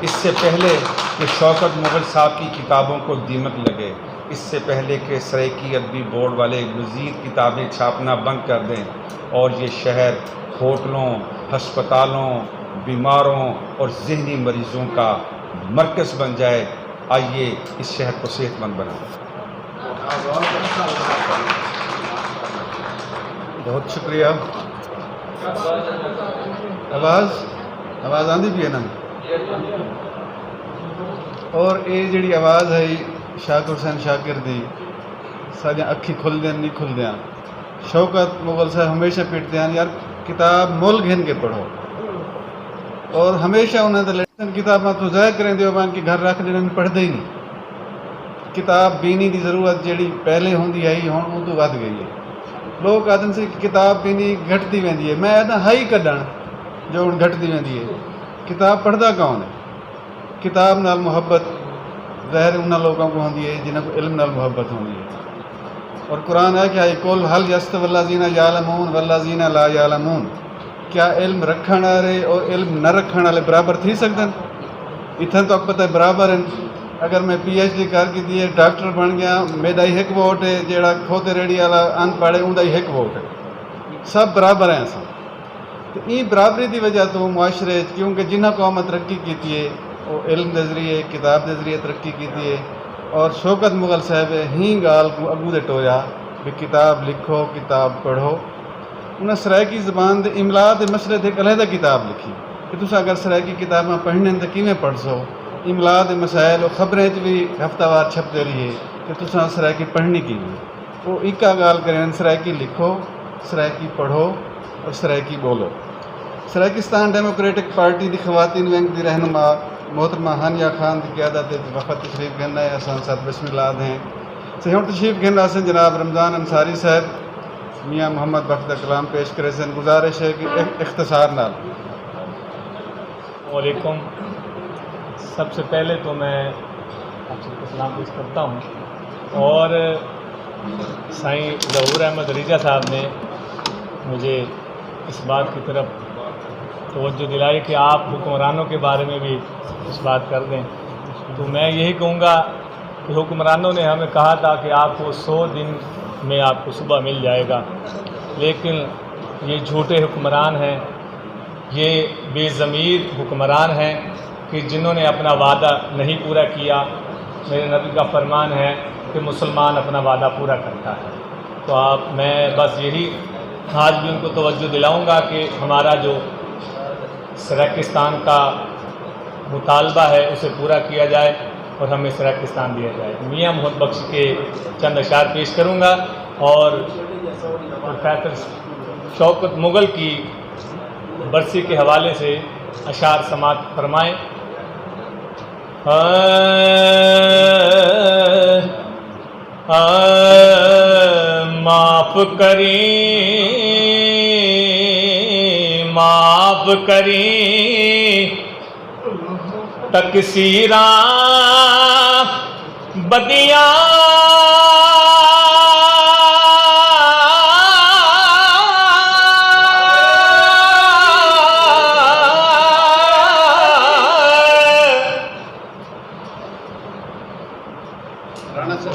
اس سے پہلے کہ شوکت مغل صاحب کی کتابوں کو دیمک لگے، اس سے پہلے کہ سرائیکی ادبی بورڈ والے مزید کتابیں چھاپنا بند کر دیں اور یہ شہر ہوٹلوں، ہسپتالوں، بیماروں اور ذہنی مریضوں کا مرکز بن جائے، آئیے اس شہر کو صحت مند بنائیں۔ بہت شکریہ۔ آواز، آواز آندی پئی ہے نا؟ اور اے جڑی آواز ہے شاکر حسین شاکر دی، ساݙیاں اکھیں کھلدیاں نہیں کھلدیاں۔ شوکت مغل صاحب ہمیشہ پٹدے ہن، یار، کتاب مل گھن کے پڑھو۔ اور ہمیشہ انہاں دے لیسن کتاباں توں ضائع کریندے ہو، کہ گھر رکھ ݙیندے ہن، پڑھدے ہی نہیں۔ کتاب بینی دی ضرورت جیڑھی پہلے ہوندی ہئی، ہݨ اوں توں ودھ ڳئی ہے۔ لوک آہدن سی کہ کتاب بینی گھٹدی ویندی ہے، میں آہداں ہئی کݙݨ جو ہݨ گھٹدی ویندی ہے۔ کتاب پڑھدا کون ہے؟ کتاب نال محبت ظاہر انہاں لوکاں کوں ہوندی ہے جنہاں کوں علم نال محبت ہوندی ہے۔ اور قرآن آکھیا ہے، قل هل يستوي الذين يعلمون والذين لا يعلمون، کیا علم رکھݨ والے اور علم نہ رکھݨ والے برابر تھی سڳدن؟ اتھاں تاں پتہ ہے برابر ہن۔ اگر میں پی ایچ ڈی کر گھدی ہے، ڈاکٹر بݨ ڳیا، میݙا ہی ہک ووٹ ہے، جیڑھا کھوتے ریڑھی والا ان پڑھ ہے، اوندا ہی ہک ووٹ ہے۔ سب برابر ہیں اساں۔ تے ایں برابری دی وجہ توں معاشرے اچ، کیونکہ جنہاں قوماں ترقی کیتی ہے، او علم دے ذریعے، کتاب دے ذریعے ترقی کیتی ہے۔ اور شوکت مغل صاحب ایں ڳالھ کوں اڳوں تے ٹوریا کہ کتاب لکھو، کتاب پڑھو۔ انہاں سرائیکی زبان دے املا دے مسئلے تے ہک علیحدہ کتاب لکھی کہ تساں اگر سرائیکی کتاباں پڑھݨے ہن تاں کیویں پڑھسو؟ املا دے مسائل او خبریں اچ وی ہفتہ وار چھپدے ریہے کہ تساں سرائیکی پڑھݨی کیویں؟ او اکا ڳالھ کرین، سرائیکی لکھو، سرائیکی پڑھو اور سرائیکی ٻولو۔ سرائیکستان ڈیموکریٹک پارٹی دی خواتین ونگ دی رہنما محترمہ ہانیہ خان دی قیادت اچ وفد تشریف گھن آئے، اساں سب بسم اللہ آدھیں۔ سئیں ہݨ تشریف گھن آسن جناب رمضان انصاری صاحب، میاں محمد بخش دا کلام پیش کریسن۔ گزارش ہے کہ اخ-، اختصار نال۔ السلام علیکم۔ سب سے پہلے تو میں آپ سب کو سلام پیش کرتا ہوں اور سائیں ظہور احمد ریجہ صاحب نے مجھے اس بات کی طرف توجہ دلائی کہ آپ حکمرانوں کے بارے میں بھی کچھ بات کر دیں۔ تو میں یہی کہوں گا کہ حکمرانوں نے ہمیں کہا تھا کہ آپ کو سو دن میں آپ کو صبح مل جائے گا، لیکن یہ جھوٹے حکمران ہیں، یہ بے ضمیر حکمران ہیں کہ جنہوں نے اپنا وعدہ نہیں پورا کیا۔ میرے نبی کا فرمان ہے کہ مسلمان اپنا وعدہ پورا کرتا ہے۔ تو آپ، میں بس یہی آج بھی ان کو توجہ دلاؤں گا کہ ہمارا جو سرائیکستان کا مطالبہ ہے اسے پورا کیا جائے اور ہمیں سرائیکستان دیا جائے۔ میاں محمد بخش کے چند اشعار پیش کروں گا اور پروفیسر شوکت مغل کی برسی کے حوالے سے اشعار سماعت فرمائیں۔ آ، آ، معاف کریں، معاف کریں، تقصیراں بدیاں۔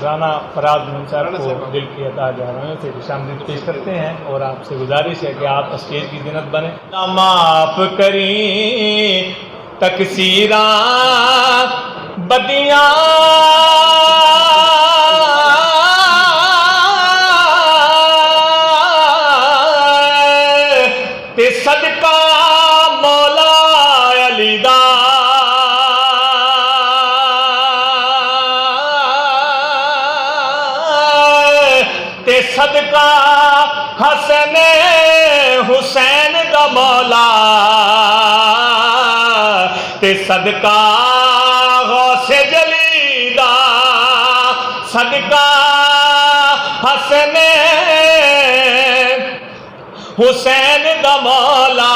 رانا فراز مین صاحب کو دل کی عطا گہرائیوں سے خوش آمدید پیش کرتے ہیں اور آپ سے گزارش ہے کہ آپ اسٹیج کی زینت بنیں۔ معاف کریں تقصیراں بدیاں، تے صدقہ مولا علی دا، تے صدقہ حسن حسین دا مولا، تے صدقہ غوث جلی دا، صدقہ حسن حسین دا مولا،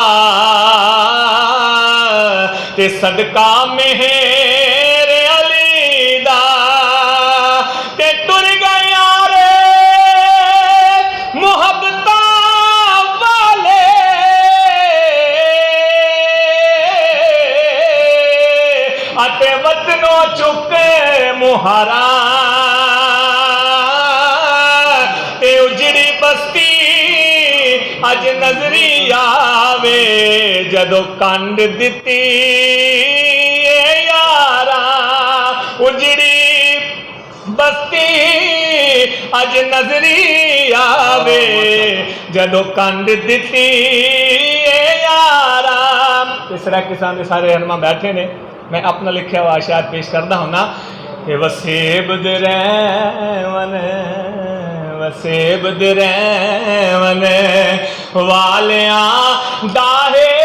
تے صدقہ مہر علی دا، تے ٹر گئے یار محبتاں والے، اتے وطنوں چکے مہراں، تے اجڑی بستی اج نظری آوے، جدوں کنڈ دتی اے یاراں۔ اجڑی بستی اج نظری آوے، جدوں کنڈ دتی اے یاراں۔ اس طرح کسان دے سارے رہنما بیٹھے نے۔ میں اپنا لکھیا ہوا اشعار پیش کردا ہوناں کہ وسیب دے رہون، وسیب دے رہون والیاں دا ہے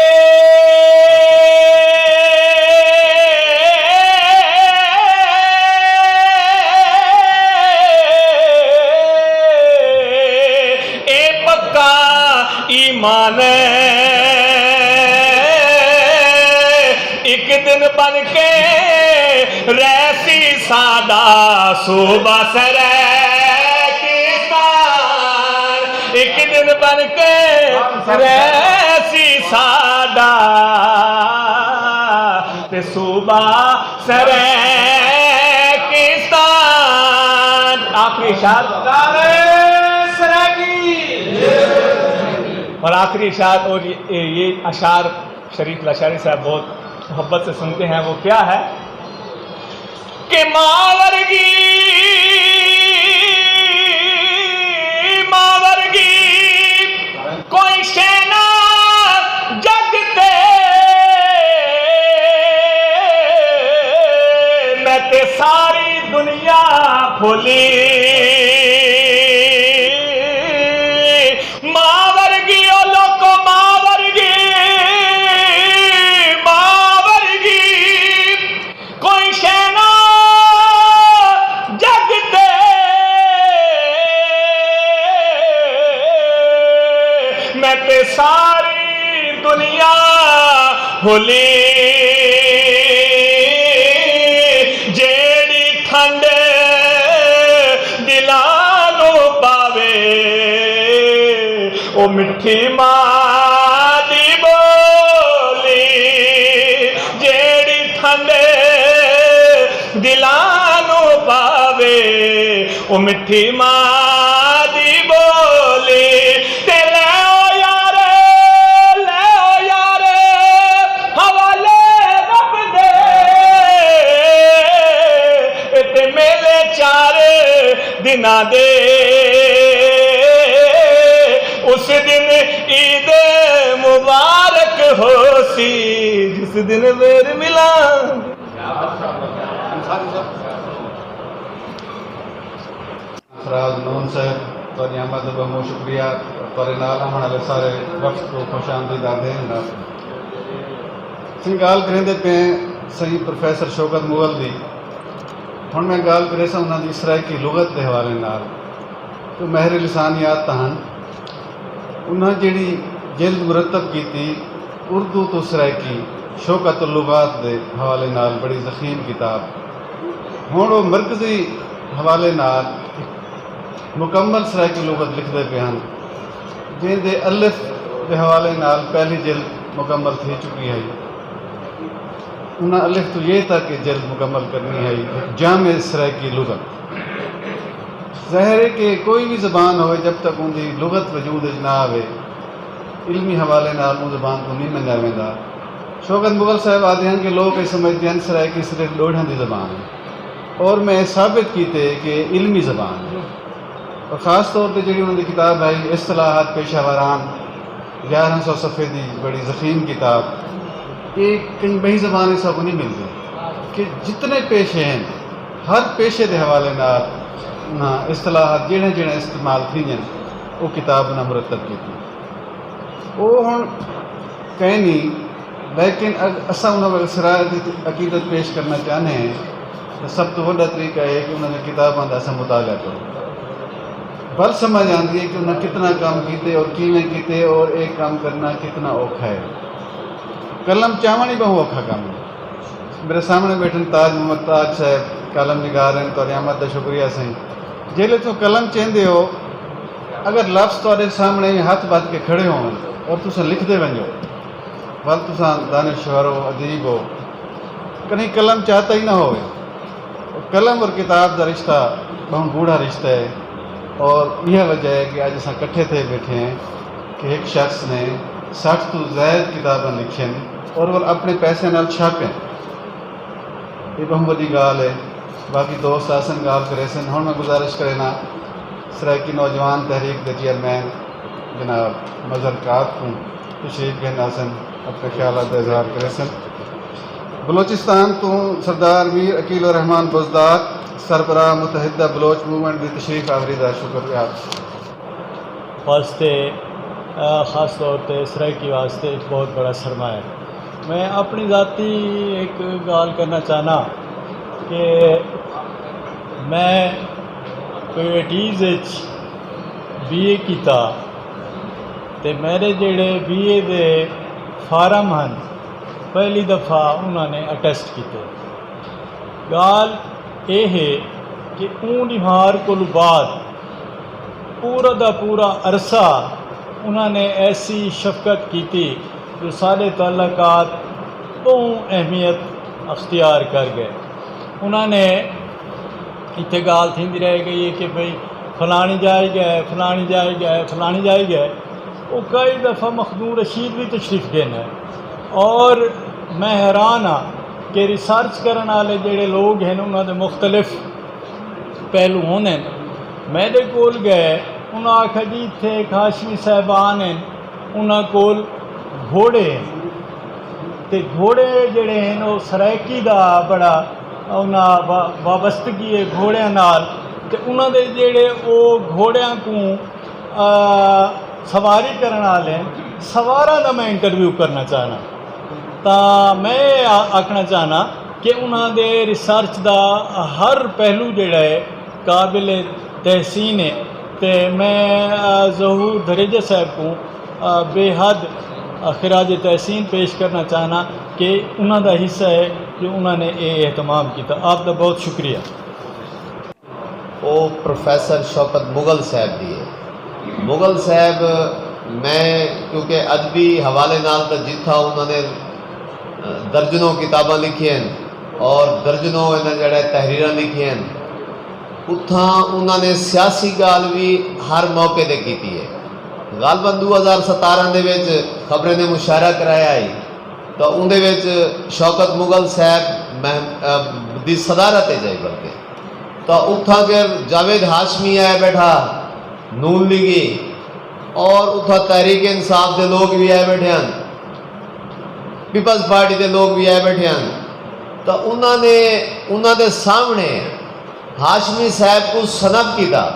اے پکا ایمان۔ اک دن بن کے رہسی ساڈا صوبہ سرائیکستان، اک دن بن کے رہسی ساڈا تے صوبہ سرائیکستان۔ آخری اشعار۔ نعرہ سرائیکی۔ اور آخری اشعار، اور یہ، یہ اشعار شریف لاشاری صاحب بہت محبت سے سنتے ہیں، وہ کیا ہے کہ ماں ورگی، ماں ورگی کوئی ساری دنیا پھولی۔ ماں ورگی او لوکو، ماں ورگی، ماں ورگی کوئی شے نہ جگ تے۔ میں تے ساری دنیا بھلی، جیڑی ٹھنڈ دلاں نوں پاوے، او مٹھی ماں دی ٻولی، جیڑی ٹھنڈ دلاں نوں پاوے، او مٹھی ماں دی ٻولی۔ تے لے او یار، لے او یار، حوالے رب دے، اے تے میلے چار دناں دے۔ اس دن عید مبارک ہوسی، جس دن ویر ملاں۔ سرفراز نون صاحب، تہاݙی آمد دا ٻہوں شکریہ۔ تہاݙے نال آوݨ والے سارے وفد کوں خوش آمدید آہدے ہیں جناب۔ اسیں ڳالھ کریندے پئے ہیں سئیں پروفیسر شوکت مغل دی۔ ہݨ میں ڳالھ کریساں انہاں دی سرائیکی لغت دے حوالے نال۔ جو ماہر لسانیات تاں ہن، انہاں جیڑھی جلد مرتب کیتی، اردو توں سرائیکی، شوکت اللغات دے حوالے نال بڑی ضخیم کتاب۔ ہݨ او مرکزی حوالے نال ہک مکمل سرائیکی لغت لکھدے پئے ہن، جیں دے الف دے حوالے نال پہلی جلد مکمل تھی چکی ہئی۔ انہاں الف توں یہ تک جلد مکمل کرنی ہئی، ہک جامع سرائیکی لغت۔ ظاہر ہے کہ کوئی بھی زبان ہوئے، جب تک ان دی لغت وجود وچ نہ آوے، علمی حوالے نال اوں زبان کوں نہیں منیا ویندا۔ شوکت مغل صاحب آہدے ہن کہ لوگ اے سمجھدے ہن سرائیکی صرف ݙوہڑیاں دی زبان ہے، اور میں اے ثابت کیتے کہ علمی زبان ہے۔ اور خاص طور تے جیڑھی انہاں دی کتاب ہے اصطلاحات پیشہ واران، یارہاں سو صفحے دی بڑی ضخیم کتاب، اے کہیں ٻئی زبان اچ ساکوں نہیں ملدی، کہ جتنے پیشے ہیں، ہر پیشے دے حوالے نال انہاں اصطلاحات جیڑھے جیڑھے استعمال تھیندن، او کتاب انہاں مرتب کیتی۔ او ہݨ کائنی، لیکن اگ-، اساں انہاں کوں سرائیکی عقیدت پیش کرݨا چاہندے ہیں، تاں سب توں وݙا طریقہ ہے کہ انہاں دی کتاباں دا اساں مطالعہ کروں۔ ول سمجھ آندی ہے کہ انہاں کتنا کم کیتے اور کیویں کیتے اور اے کم کرݨا کتنا اوکھا ہے۔ قلم چاوݨ ہی ٻہوں اوکھا کم ہے۔ میرے سامݨے ٻیٹھن تاج محمد تاج صاحب، کالم نگار ہیں، تہاݙی آمد دا شکریہ سئیں۔ جیلے توں قلم چیندے ہو، اگر لفظ تہاݙے سامݨے ہتھ ٻدھ کے کھڑے ہون اور تساں لکھدے ونڄو، ول تساں دانشور ہو، ادیب ہو، کݙہیں قلم چاہتا ہی نہ ہووے۔ قلم اور کتاب دا رشتہ ٻہوں گوڑھا رشتہ ہے، اور ایہا وجہ ہے کہ اڄ اساں کٹھے تھئے ٻیٹھے ہیں کہ ہک شخص نے سٹھ توں زائد کتاباں لکھین اور ول اپݨے پیسے نال چھاپین۔ اے ٻہوں وݙی ڳالھ ہے۔ باقی دوست آسن ڳالھ کریسن۔ ہݨ میں گزارش کرینا سرائیکی نوجوان تحریک دے چیئرمین جناب مظہر قات کوں تشریف گھن آسن، اپݨے خیالات دا اظہار کریسن۔ بلوچستان توں سردار میر عقیل الرحمن بزدار، سربراہ متحدہ بلوچ موومنٹ دی تشریف آوری دا شکریہ۔ واسطے، آ، خاص طور تے سرائیکی واسطے ہک بہت بڑا سرمایہ ہے۔ میں اپݨی ذاتی ہک ڳالھ کرݨا چاہنا کہ میں کوئٹہ اچ بی اے کیتا تے میݙے جیڑھے بی اے دے فارم ہن، پہلی دفعہ انہاں نے اٹیسٹ کیتے۔ ڳالھ اے ہے کہ اوں ݙینہار کولوں بعد پورا دا پورا عرصہ انہاں نے ایسی شفقت کیتی جو ساݙے تعلقات ٻہوں اہمیت اختیار کر ڳئے۔ انہاں نے اتھے ڳالھ تھیندی رہ ڳئی ہے کہ بھئی فلاݨی جائی ڳئے، فلاݨی جائی ڳئے، فلاݨی جائی ڳئے۔ او کئی دفعہ مخدوم رشید وی تشریف گھن ہے۔ اور میں حیران ہاں کہ ریسرچ کرݨ والے جیڑھے لوگ ہن، انہاں دے مختلف پہلو ہوندن۔ میݙے کول ڳئے، انہاں آکھیا، "جی، اتھے ہک ہاشمی صاحبان ہن، انہاں کول گھوڑے ہن۔" تے گھوڑے جیڑھے ہن، او سرائیکی دا بڑا انہاں وا- وابستگی ہے گھوڑیاں نال، تے انہاں دے جیڑھے او گھوڑیاں کوں، آ، سواری کرݨ آلے ہن، سواراں دا میں انٹرویو کرݨا چاہنا۔ تاں میں آ- آکھݨا چاہنا کہ انہاں دے ریسرچ دا ہر پہلو جیڑھا ہے قابل تحسین ہے، تے میں، آ، ظہور دھریجہ صاحب کوں، آ، بے حد، آ، خراج تحسین پیش کرݨا چاہنا کہ انہاں دا حصہ ہے جو انہاں نے اے اہتمام کیتا۔ آپ دا بہت شکریہ۔ او پروفیسر شوکت مغل صاحب دی ہے۔ مغل صاحب، میں کیونکہ ادبی حوالے نال تاں جتھاں انہاں نے، آ، درجنوں کتاباں لکھیاں ہن اور درجنوں انہاں جیڑھے تحریراں لکھیاں ہن، اتھاں انہاں نے سیاسی ڳالھ وی ہر موقع تے کیتی ہے۔ غالباً ݙو ہزار ستارہ دے وچ خبریں نے مشاعرہ کرایا ہئی، تاں اوندے وچ شوکت مغل صاحب مہم- آ، دی صدارت اچ ہئی، بلکہ تاں اتھاں کے جاوید ہاشمی آئے ٻیٹھا، نون لیگی، اور اتھاں تحریک انصاف دے لوگ وی آئے ٻیٹھے ہن، پیپلز پارٹی دے لوگ وی آئے ٻیٹھے ہن۔ تاں انہاں نے، انہاں دے سامݨے ہاشمی صاحب کوں صنف کیتا۔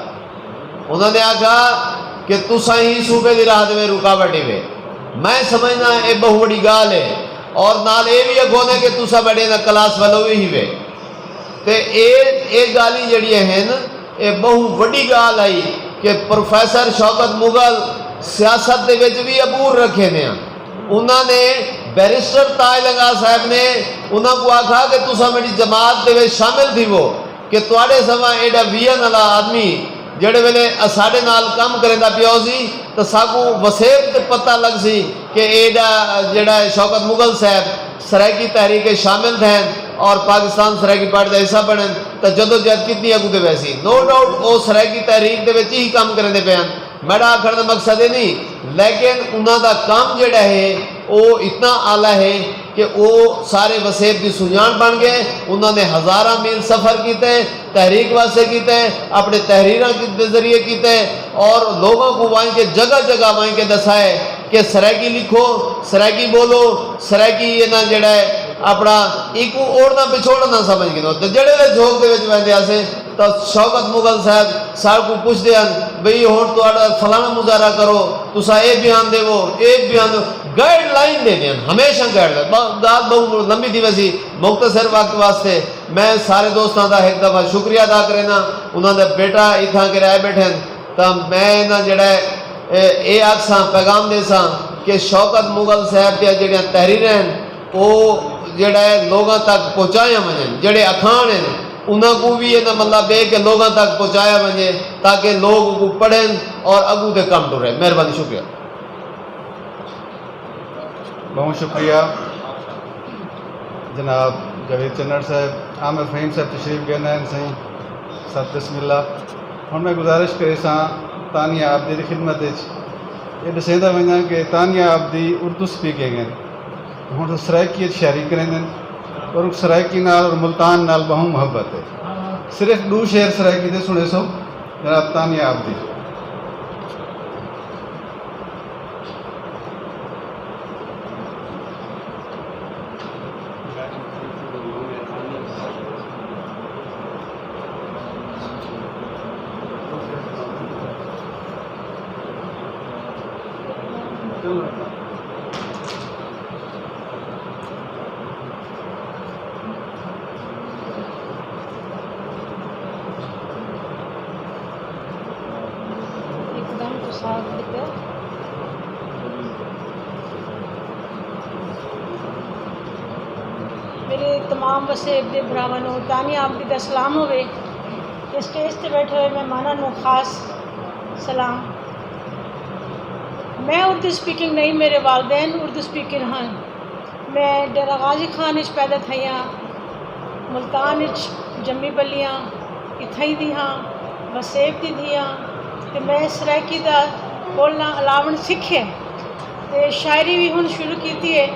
انہاں نے آکھا کہ تساں ہی صوبے دی راہ دے وچ رکاوٹ ہیوے۔ میں سمجھنا اے ٻہوں وݙی ڳالھ ہے، اور نال اے وی اڳوں نے کہ تساں وݙے دا کلاس فیلو وی ہیوے۔ تے اے، اے ڳالھیں جیڑھیاں ہن، اے ٻہوں وݙی ڳالھ ہئی کہ پروفیسر شوکت مغل سیاست دے وچ وی عبور رکھیندے ہن۔ انہاں نے بیرسٹر تاج لنگا صاحب نے انہاں کوں آکھا کہ تساں میݙی جماعت دے وچ شامل تھیوو، کہ تہاݙے سواں ایݙا ویژن والا آدمی جیڑھے ویلے اساݙے نال کم کریندا پیا ہوسی، تاں ساکوں وسیب تے پتہ لڳسی کہ ایݙا جیڑھا ہے شوکت مغل صاحب سرائیکی تحریک اچ شامل تھئن اور پاکستان سرائیکی پارٹی دا حصہ بݨن، تاں جدوجہد کتنی اڳوں تے ویسی۔ نو ڈاؤٹ او سرائیکی تحریک دے وچ ہی کم کریندے پئے ہن۔ میݙا آکھݨ دا مقصد اے نی، لیکن انہاں دا کم جیڑھا ہے او اتنا اعلیٰ ہے کہ او سارے وسیب دی سنڄاݨ بݨ ڳئے۔ انہاں نے ہزاراں میل سفر کیتے، تحریک واسطے کیتے، اپݨے تحریراں دے ذریعے کیتے، اور لوگاں کوں ونڄ کے جگہ جگہ ونڄ کے ݙسائے کہ سرائیکی لکھو، سرائیکی ٻولو، سرائیکی انہاں جیڑھا ہے اپݨا ایکوں اوڑھنا پچھوڑنا نہ سمجھ گھنو۔ تے جیڑھے ویلے جھوک دے وچ ویندے ہاسے تاں شوکت مغل صاحب ساکوں پچھدے ہن، بھئی ہݨ تہاݙا فلاݨا مظاہرہ کرو، تساں اے بیان ݙیوو، اے بیان ݙیوو، گائیڈ لائن ݙیندے ہن، ہمیشہ گائیڈ لائن۔ ٻ-، ڳالھ ٻہوں لمبی تھی ویسی، مختصر وقت واسطے میں سارے دوستاں دا ہک دفعہ شکریہ ادا کرینداں۔ انہاں دا بیٹا اتھاں کے آئے ٻیٹھے ہن، تاں میں انہاں جیڑھا ہے، اے، اے آکھساں، پیغام ݙیساں کہ شوکت مغل صاحب دیاں جیڑھیاں تحریراں ہن، او جیڑھا ہے لوگاں تک پہنچائیاں ونڄن، جیڑھے اکھاݨ ہن، انہاں کوں وی انہاں مطلب ہے کہ لوگاں تک پہنچایا ونڄے تاکہ لوگ اوکوں پڑھن اور اڳوں تے کم ٹرے۔ مہربانی، شکریہ۔ ٻہوں شکریہ جناب جاوید چنڑ صاحب۔ عامر فہیم صاحب تشریف گھن آئن سئیں، سب بسم اللہ۔ ہݨ میں گزارش کریساں تانیہ عابدی دی خدمت اچ اے ݙسیندا ونڄاں کہ تانیہ عابدی اردو سپیکنگ ہن، ہݨ سرائیکی اچ شاعری کریندن اور سرائیکی نال اور ملتان نال ٻہوں محبت ہے۔ صرف ݙو شعر سرائیکی دے سݨیسو جناب تانیہ عابدی۔ ہک دم تو ساتھ کیتے۔ میرے تمام وسیب دے بھراواں نوں تانیہ عابدی دا سلام ہووے۔ تے سٹیج تے ٻیٹھے ہوئے مہماناں نوں خاص سلام۔ میں اردو سپیکنگ نہیں، میرے والدین اردو سپیکنگ ہن۔ میں ڈیرہ غازی خان اچ پیدا تھئی ہاں، ملتان اچ جمی پلی ہاں، اتھائیں دی ہاں، وسیب دی دھی ہاں، تے میں سرائیکی دا ٻولݨا الاوݨ سکھے تے شاعری وی ہݨ شروع کیتی ہے۔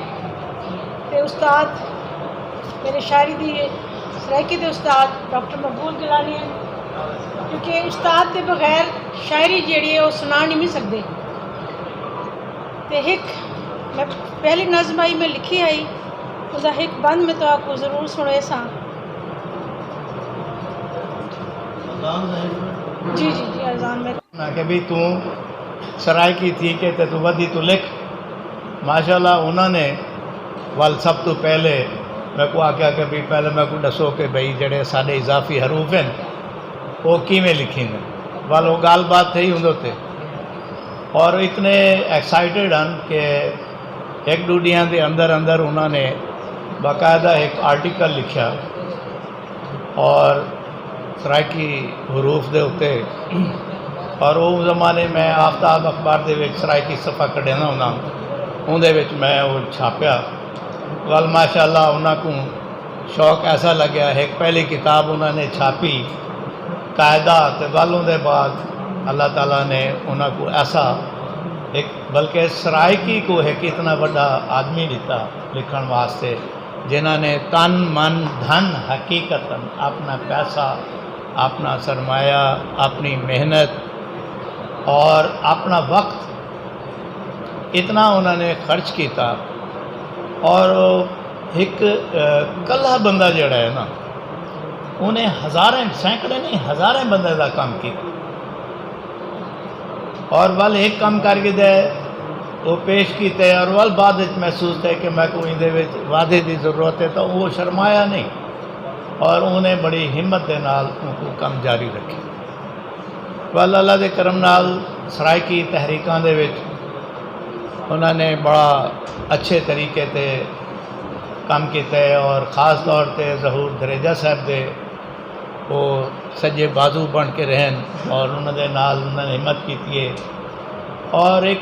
تے استاد میرے شاعری دی، سرائیکی دے استاد ڈاکٹر مقبول گیلانی ہن، کیونکہ استاد دے بغیر شاعری جیڑھی ہے او سݨا نی وی سڳدے۔ تے ہک میں پہلی نظم آئی میں لکھی آئی، اس دا ہک بند میں تہاکوں ضرور سݨیساں۔ جی جی جی اذان میں۔ میں کہ بھی توں سرائیکی تھی کے تے توں ودی توں لکھ۔ ماشاءاللہ انہاں نے ول سب توں پہلے میکوں آکھیا کہ بھی پہلے میکوں ݙسو کہ بھئی جیڑھے ساݙے اضافی حروف ہن او کیویں لکھیندن۔ ول او ڳالھ بات تھئی اوندے اتے، اور اتنے ایکسائٹڈ ہن کہ ہک ݙو ݙینہاں دے اندر اندر انہاں نے باقاعدہ ہک آرٹیکل لکھیا اور سرائیکی حروف دے اتے، اور او زمانے میں آفتاب اخبار دے وچ سرائیکی صفحہ کڈھیندا ہوندا ہاں، اوندے وچ میں او چھاپیا۔ ول ماشاءاللہ انہاں کوں شوق ایسا لگیا، ہک پہلی کتاب انہاں نے چھاپی قاعدہ، تے ول اوندے بعد اللہ تعالیٰ نے انہاں کوں ایسا ہک، بلکہ سرائیکی کوں ہک اتنا وݙا آدمی ݙتا لکھݨ واسطے، جنہاں نے تن من دھن حقیقتاً اپنا پیسہ، اپنا سرمایہ، اپنی محنت اور اپنا وقت اتنا انہاں نے خرچ کیتا، اور ہک کلہا بندہ جیڑھا ہے نا، انہیں ہزاریں، سینکڑے نہیں، ہزاریں بندے دا کم کیتا۔ اور ول ہک کم کر کے دے وہ پیش کیتے، اور ول بعد وچ محسوس تھے کہ میں کو ایندے وچ وعدے دی ضرورت ہے، تو وہ شرمایا نہیں اور انہیں بڑی ہمت دے نال ان کو کم جاری رکھے۔ ول اللہ دے کرم نال سرائیکی تحریکاں دے وچ انہاں نے بڑا اچھے طریقے تے کم کیتے، اور خاص طور تے ظہور دھریجہ صاحب دے وہ سجے بازو بن کے رہن اور انہاں دے نال انہاں نے ہمت کیتی ہے۔ اور ایک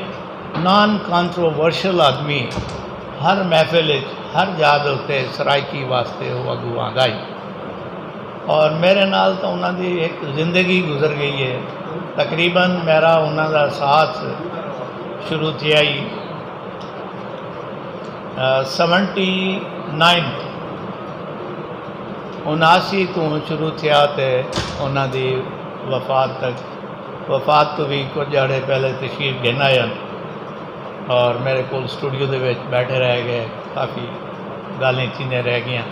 نان کانٹروورشل آدمی ہر محفل وچ ہر جا دے اتے سرائیکی واسطے وہ اگو آندا ہی۔ اور میرے نال تو انہاں دی ایک زندگی گزر گئی ہے۔ تقریباً میرا انہاں دا ساتھ شروع تھیا ہی سیونٹی نائن، اناسی تو شروع تھیا تے انہاں دی وفات تک، وفات تو بھی کچھ جاڑے پہلے تشریف گھن آئے ہن۔ اور میرے کول اسٹوڈیو دے وچ بیٹھے رہ گئے، کافی گالیں چیزیں رہ گئیاں۔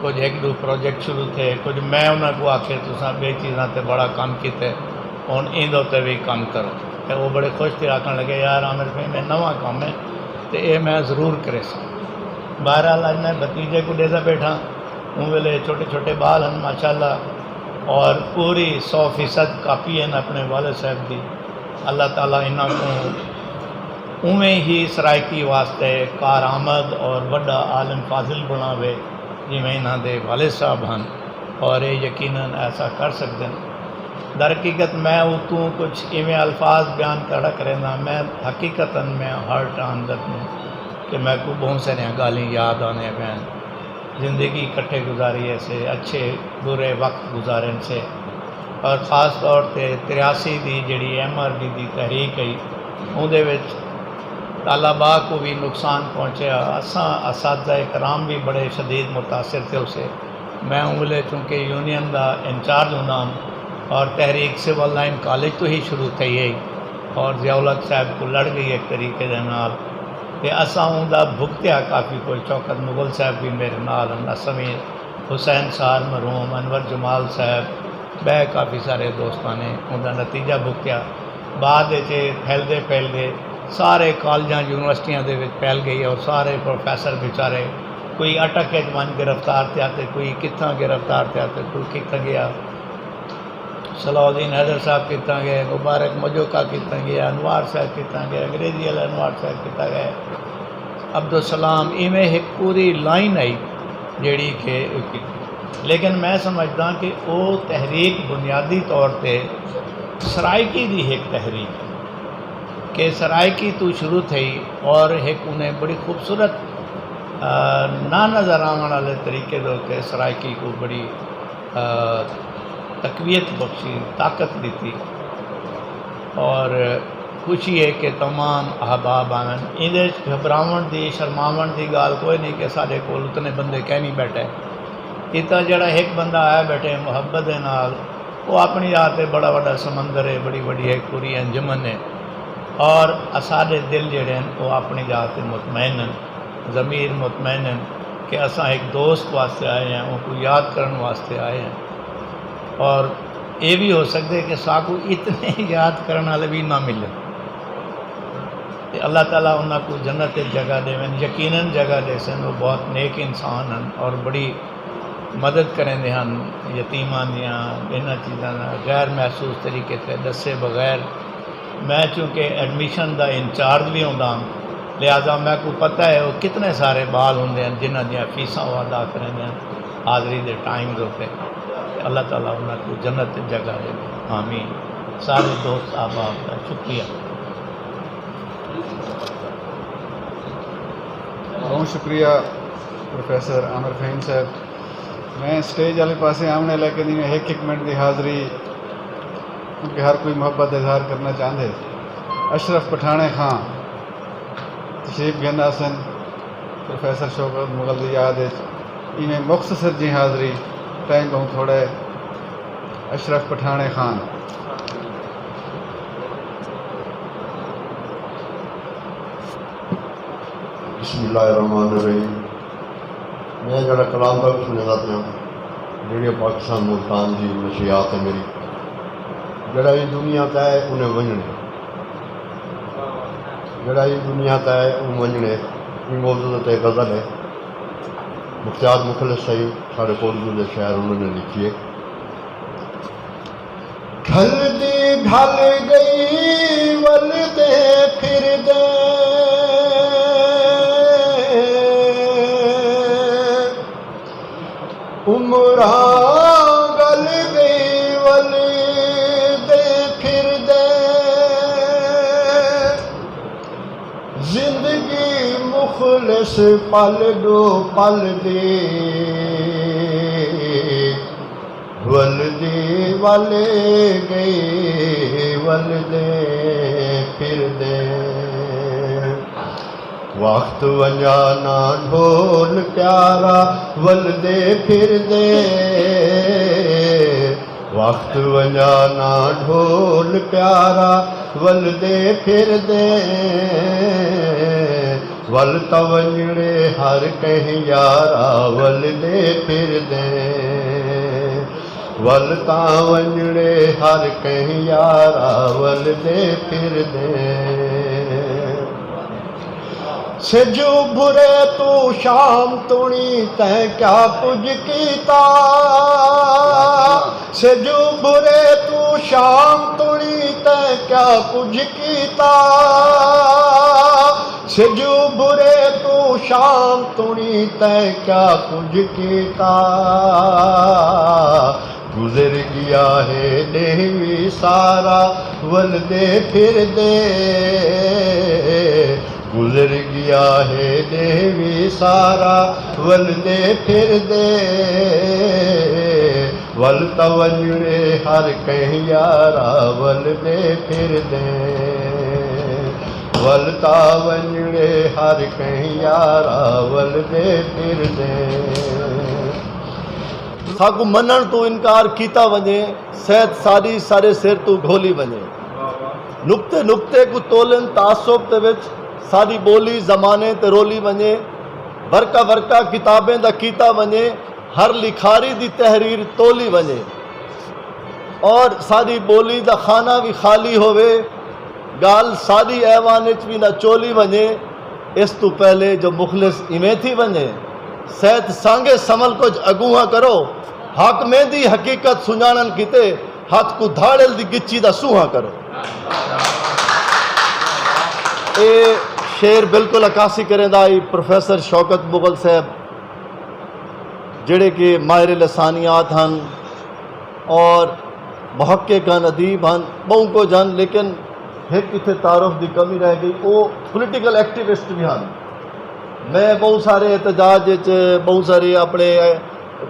کچھ ہک ݙو پروجیکٹ شروع تھے، کچھ میں انہاں کوں آکھے تساں ٻئے چیزاں تے بڑا کم کیتے، ہݨ ایندے اتے وی کم کرو۔ تے او بڑے خوش تھے، آکھݨ لڳے، یار عامر بھائی، میں نواں کم ہے تے اے میں ضرور کریساں۔ بہرحال اڄ میں بھتیجے کوں ݙیہدا ٻیٹھاں، اوں ویلے چھوٹے چھوٹے ٻال ہن ماشاءاللہ، اور پوری سو فیصد کاپی ہن اپݨے والد صاحب دی۔ اللہ تعالیٰ انہاں کوں اونویں ہی سرائیکی واسطے کارآمد اور وݙا عالم فاضل بݨاوے جیویں انہاں دے والد صاحب ہن، اور اے یقیناً ایسا کر سڳدن۔ درحقیقت میں اتوں کچھ ایویں الفاظ بیان کرا کرینداں، میں حقیقتاً میں ہرٹ آن لڳوں کہ میکوں ٻہوں ساریاں ڳالھیں یاد آندیاں پئین۔ زندگی کٹھے گزاری ہے سے، اچھے برے وقت گزارن سے، اور خاص طور تے تریاسی دی جڑی ایم آر ڈی دی تحریک ہئی، اوندے وچ طلباء کو بھی نقصان پہنچیا۔ اساں اساتذہ کرام بھی بڑے شدید متاثر تھے اسے۔ میں اوں ویلے چونکہ یونین دا انچارج ہوندا ہم، اور تحریک سول لائن کالج تو ہی شروع تھئی ہے، اور ضیاء الحق صاحب کو لڑ گئی ایک طریقے دے نال، تے اساں اوندا بھگتیا کافی کچھ۔ شوکت مغل صاحب بھی میرے نال ہن، اساں وی حسین سار مرحوم، انور جمال صاحب، ٻئے کافی سارے دوستاں نے اوندا نتیجہ بھگتیا۔ بعد وچ اے پھیلدے پھیلدے سارے کالجاں یونیورسٹیاں دے وچ پھیل گئی، اور سارے پروفیسر بیچارے کوئی اٹک وچ ونڄ گرفتار تھیا تے کوئی کتھاں گرفتار تھیا تے کوئی کتھاں ڳیا۔ صلاح الدین حیدر صاحب کتھاں ڳئے، مبارک مجوکا کتھاں ڳئے، انوار صاحب کتھاں ڳئے، انگریزی والا انوار صاحب کتھاں ڳئے، عبدالسلام، ایویں ہک پوری لائن آئی جیڑھی کہ، لیکن میں سمجھداں کہ او تحریک بنیادی طور تے سرائیکی دی ہک تحریک ہے کہ سرائیکی تو شروع تھئی، اور ہک انہیں بڑی خوبصورت، آ، نہ نظر آوݨ والے طریقے دے اتے سرائیکی کو بڑی آ، تقویت بخشی، طاقت ݙتی، اور خوشی ہے کہ تمام احباب آون۔ ایندے وچ گھبراوݨ دی، شرماوݨ دی ڳالھ کوئی نہیں کہ ساݙے کول اتنے بندے کائنی ٻیٹھے۔ اتنا جڑا ہک بندہ آیا ٻیٹھے محبت دے نال، او اپݨی جاہ تے بڑا وݙا سمندر ہے، بڑی وݙی ہک پوری انجمن ہے، اور اساݙے دل جڑے ہن، او اپݨی جاہ تے مطمئن ہن۔ ضمیر مطمئن ہن کہ اساں ہک دوست واسطے آئے ہیں، اونکوں یاد کرݨ واسطے آئے ہیں۔ اور اے وی ہو سڳدے کہ ساکوں اتنے یاد کرݨ والے وی نہ ملن۔ تے اللہ تعالیٰ انہاں کوں جنت وچ جگہ ݙیون، یقیناً جگہ ݙیسن۔ وہ بہت نیک انسان ہن اور بڑی مدد کریندے ہن، یتیماں دیاں، انہاں چیزاں دا غیر محسوس طریقے تے ݙسے بغیر۔ میں چونکہ ایڈمیشن دا انچارج وی ہوندا ہاں، لہذا میکوں پتہ ہے وہ کتنے سارے ٻال ہوندے ہن جنہاں دیاں فیساں وہ ادا کریندے ہن حاضری دے ٹائم دے اتے۔ اللہ تعالیٰ انہاں کوں جنت وچ جگہ ݙے۔ آمین۔ سارے دوست احباب دا شکریہ۔ بہت شکریہ پروفیسر عامر فہیم صاحب۔ میں سٹیج والے پاسے آوݨے، لیکن ایویں ہک ہک منٹ دی حاضری، کیونکہ ہر کوئی محبت دا اظہار کرنا چاہندے۔ اشرف پٹھاݨے خان تشریف گھن آسن، پروفیسر شوکت مغل دی یاد وچ ایویں مختصر جی حاضری، ٹائم بہوں تھوڑا ہے۔ اشرف پٹھاݨے خان۔ بسم اللہ الرحمن الرحیم۔ میں جڑا کلام دا سنیندا پیاں، ریڈیو پاکستان ملتان دی نشریات ہے میری۔ جڑا ایں دنیا تے آئے انہیں ونجنے، جڑا ایں دنیا تے آئے اوں ونجنے۔ ایں موضوع تے غزل ہے، مختیار مخلص سئیں ساڈے کوٹڑی دے شاعر، انہاں نے لکھی ہے۔ ڈھلدی ڈھل گئی ولدے پھردے، عمراں گل گئی ولدے پھردے، زندگی مخلص پل ڈو پل دی، ولدی ول گئی ولدے پھردے۔ وقت ونجانا ڈھول پیارا ولدے پھردے، وقت ونجانا ڈھول پیارا ولدے پھردے، ول تاں ونجڑے ہر کہیں یارا ولدے پھردے، ول تاں ونجڑے ہر کہیں یارا ولدے پھردے۔ سجھ ابھرے توں شام تݨی تیں کیا کجھ کیتا، سجھ ابھرے توں شام تݨی تیں کیا کجھ کیتا، سجھ ابھرے توں شام تݨی تیں کیا کجھ کیتا۔ گزر گیا ہے ݙینہہ وی سارا ولدے پھردے، گزر گیا ہے ݙینہہ وی سارا ولدے پھردے، ول تاں ونجڑے ہر کہیں یارا ولدے پھردے، ول تاں ونجڑے ہر کہیں یارا ولدے پھردے۔ ساکوں منݨ توں انکار کیتا ونڄے، سیت ساݙی سارے سر توں گھولی ونڄے۔ نقطے نقطے کوں تولن تعصب دے وچ، ساݙی ٻولی زمانے تے رولی ونڄے۔ ورقہ ورقہ کتابیں دا کیتا ونڄے، ہر لکھاری دی تحریر تولی ونڄے۔ اور ساݙی ٻولی دا خانہ وی خالی ہووے، ڳالھ ساݙی ایوان اچ وی نہ چولی ونڄے، اس توں پہلے جو مخلص ایویں تھی ونڄے۔ سیت سانگے سنول کجھ اڳونہاں کرو، حاکمیں دی حقیقت سنڄاݨݨ کیتے ہتھ کوں دھاڑل دی ڳچی دا سونہاں کرو۔ اے شعر بالکل عکاسی کریندا ہئی پروفیسر شوکت مغل صاحب، جڑے کہ ماہر لسانیات ہن اور محقق ہن، ادیب ہن، ٻہوں کجھ ہن، لیکن ہک اتھے تعارف دی کمی رہ ڳئی، او پولیٹیکل ایکٹیوسٹ وی ہن۔ میں ٻہوں سارے احتجاج اچ، ٻہوں سارے اپݨے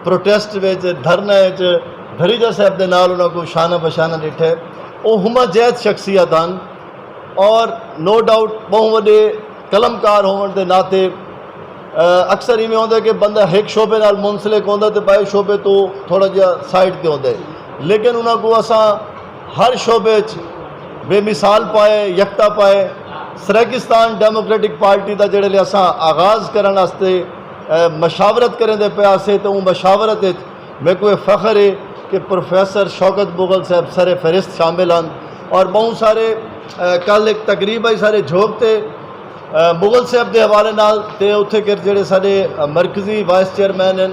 پروٹیسٹ وچ، دھرنے اچ دھریجہ صاحب دے نال انہاں کوں شانہ بشانہ ݙٹھے۔ او ہمہ جہت شخصیت ہن۔ اور نو ڈاؤٹ ٻہوں وݙے قلم کار ہووݨ دے ناطے، اکثر ایویں ہوندے کہ بندہ ہک شعبے نال منسلک ہوندے تے ٻئے شعبے توں تھوڑا جیہا سائیڈ تے ہوندے، لیکن انہاں کوں اساں ہر شعبے اچ بے مثال پائے، یکتا پائے۔ سرائیکستان ڈیموکریٹک پارٹی دا جیڑھے لے اساں آغاز کرݨ واسطے مشاورت کریندے پئے ہاسے تے اوں مشاورت اچ میکوں اے فخر اے کہ پروفیسر شوکت مغل صاحب سر فہرست شامل ہن اور بہوں سارے کل ایک تقریب آئی سارے جھوک تے مغل صاحب دے حوالے نال تے اتھے کر جڑے سارے مرکزی وائس چیئرمین ہیں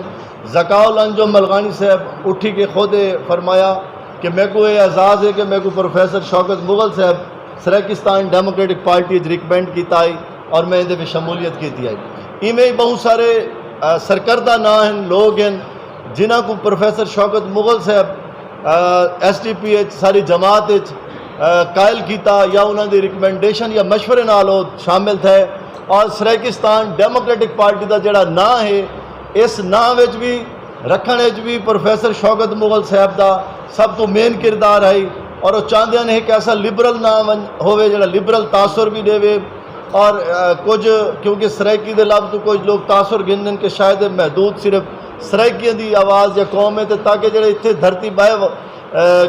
ذکاء الانجم ملغانی صاحب اٹھی کے خود فرمایا کہ میکوں اے اعزاز ہے کہ میکوں پروفیسر شوکت مغل صاحب سرائیکستان ڈیموکریٹک پارٹی اچ ریکمینڈ کیتا ہئی اور میں ایندے وچ شمولیت کیتی ہئی۔ ایویں ہی بہوں سارے سرکردہ ناں ہن، لوگ ہن جنہاں کوں پروفیسر شوکت مغل صاحب ایس ڈی پی اچ ساری جماعت اچ قائل کیتا یا انہاں دی ریکمینڈیشن یا مشورے نال او شامل تھئے اور سرائیکستان ڈیموکریٹک پارٹی دا جڑا ناں ہے اس ناں وچ وی رکھݨ اچ وی پروفیسر شوکت مغل صاحب دا سب توں مین کردار ہئی اور او چاہندے ہن ہک ایسا لبرل ناں ونڄ ہووے جیڑھا لبرل تاثر وی ݙیوے اور کجھ کیونکہ سرائیکی دے لفظ توں کجھ لوک تاثر گھندن کہ شاید اے محدود صرف سرائیکیاں دی آواز یا قوم ہے تے تاکہ جیڑھے اتھے دھرتی بائے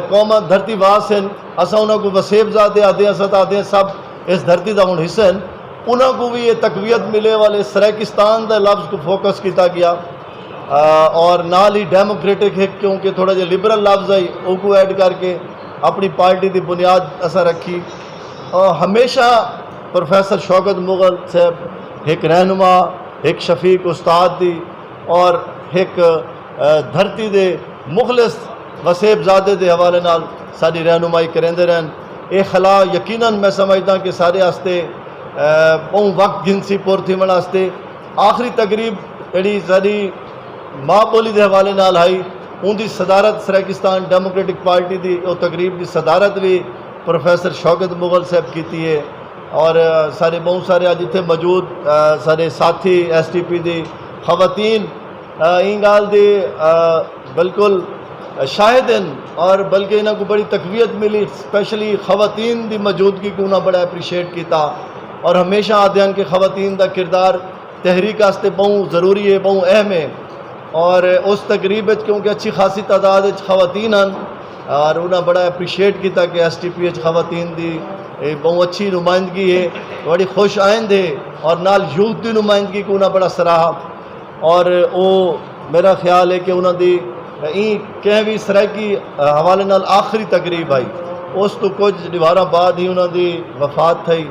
قوماں دھرتی واس ہن اساں انہاں کوں وسیب زادے آہدے ہیں اساں تاں آہدے ہیں سب اس دھرتی دا ہݨ حصہ ہن انہاں کوں وی اے تقویت ملے ول اے سرائیکستان دے لفظ کوں فوکس کیتا ڳیا اور نال ہی ڈیموکریٹک ہک کیونکہ تھوڑا جیہا لبرل لفظ ہئی اوکوں ایڈ کر کے اپݨی پارٹی دی بنیاد اساں رکھی۔ ہمیشہ پروفیسر شوکت مغل صاحب ہک رہنما، ہک شفیق استاد دی اور ہک دھرتی دے مخلص وسیب زادے دے حوالے نال ساݙی رہنمائی کریندے رہن۔ اے خلا یقینا میں سمجھداں کہ ساݙے آسطے ٻہوں وقت گھنسی پُر تھیوݨ آسطے۔ آخری تقریب جیڑھی ساݙی ماء ٻولی دے حوالے نال ہئی اوندی صدارت سرائیکستان ڈیموکریٹک پارٹی دی او تقریب دی صدارت وی پروفیسر شوکت مغل صاحب کیتی ہے اور ساݙے ٻہوں سارے اڄ اتھے موجود ساݙے ساتھی ایس ٹی پی دی خواتین ایں ڳالھ دی بالکل شاہد ہن اور بلکہ انہاں کوں بڑی تقویت ملی اسپیشلی خواتین دی موجودگی کوں انہاں بڑا اپریشیٹ کیتا اور ہمیشہ آہدے ہن کہ خواتین دا کردار تحریک آسطے ٻہوں ضروری ہے ٻہوں اہم ہے اور اس تقریب اچ کیونکہ اچھی خاصی تعداد اچ خواتین ہن اور انہاں بڑا اپریشیٹ کیتا کہ ایس ٹی پی اچ خواتین دی ٻہوں اچھی نمائندگی ہے بڑی خوش آئند ہے اور نال یوتھ دی نمائندگی کوں انہاں بڑا سراہا اور او میرا خیال ہے کہ انہاں دی ایں کہیں وی سرائیکی حوالے نال آخری تقریب ہئی اس توں کجھ ݙیہاڑاں بعد ہی انہاں دی وفات تھئی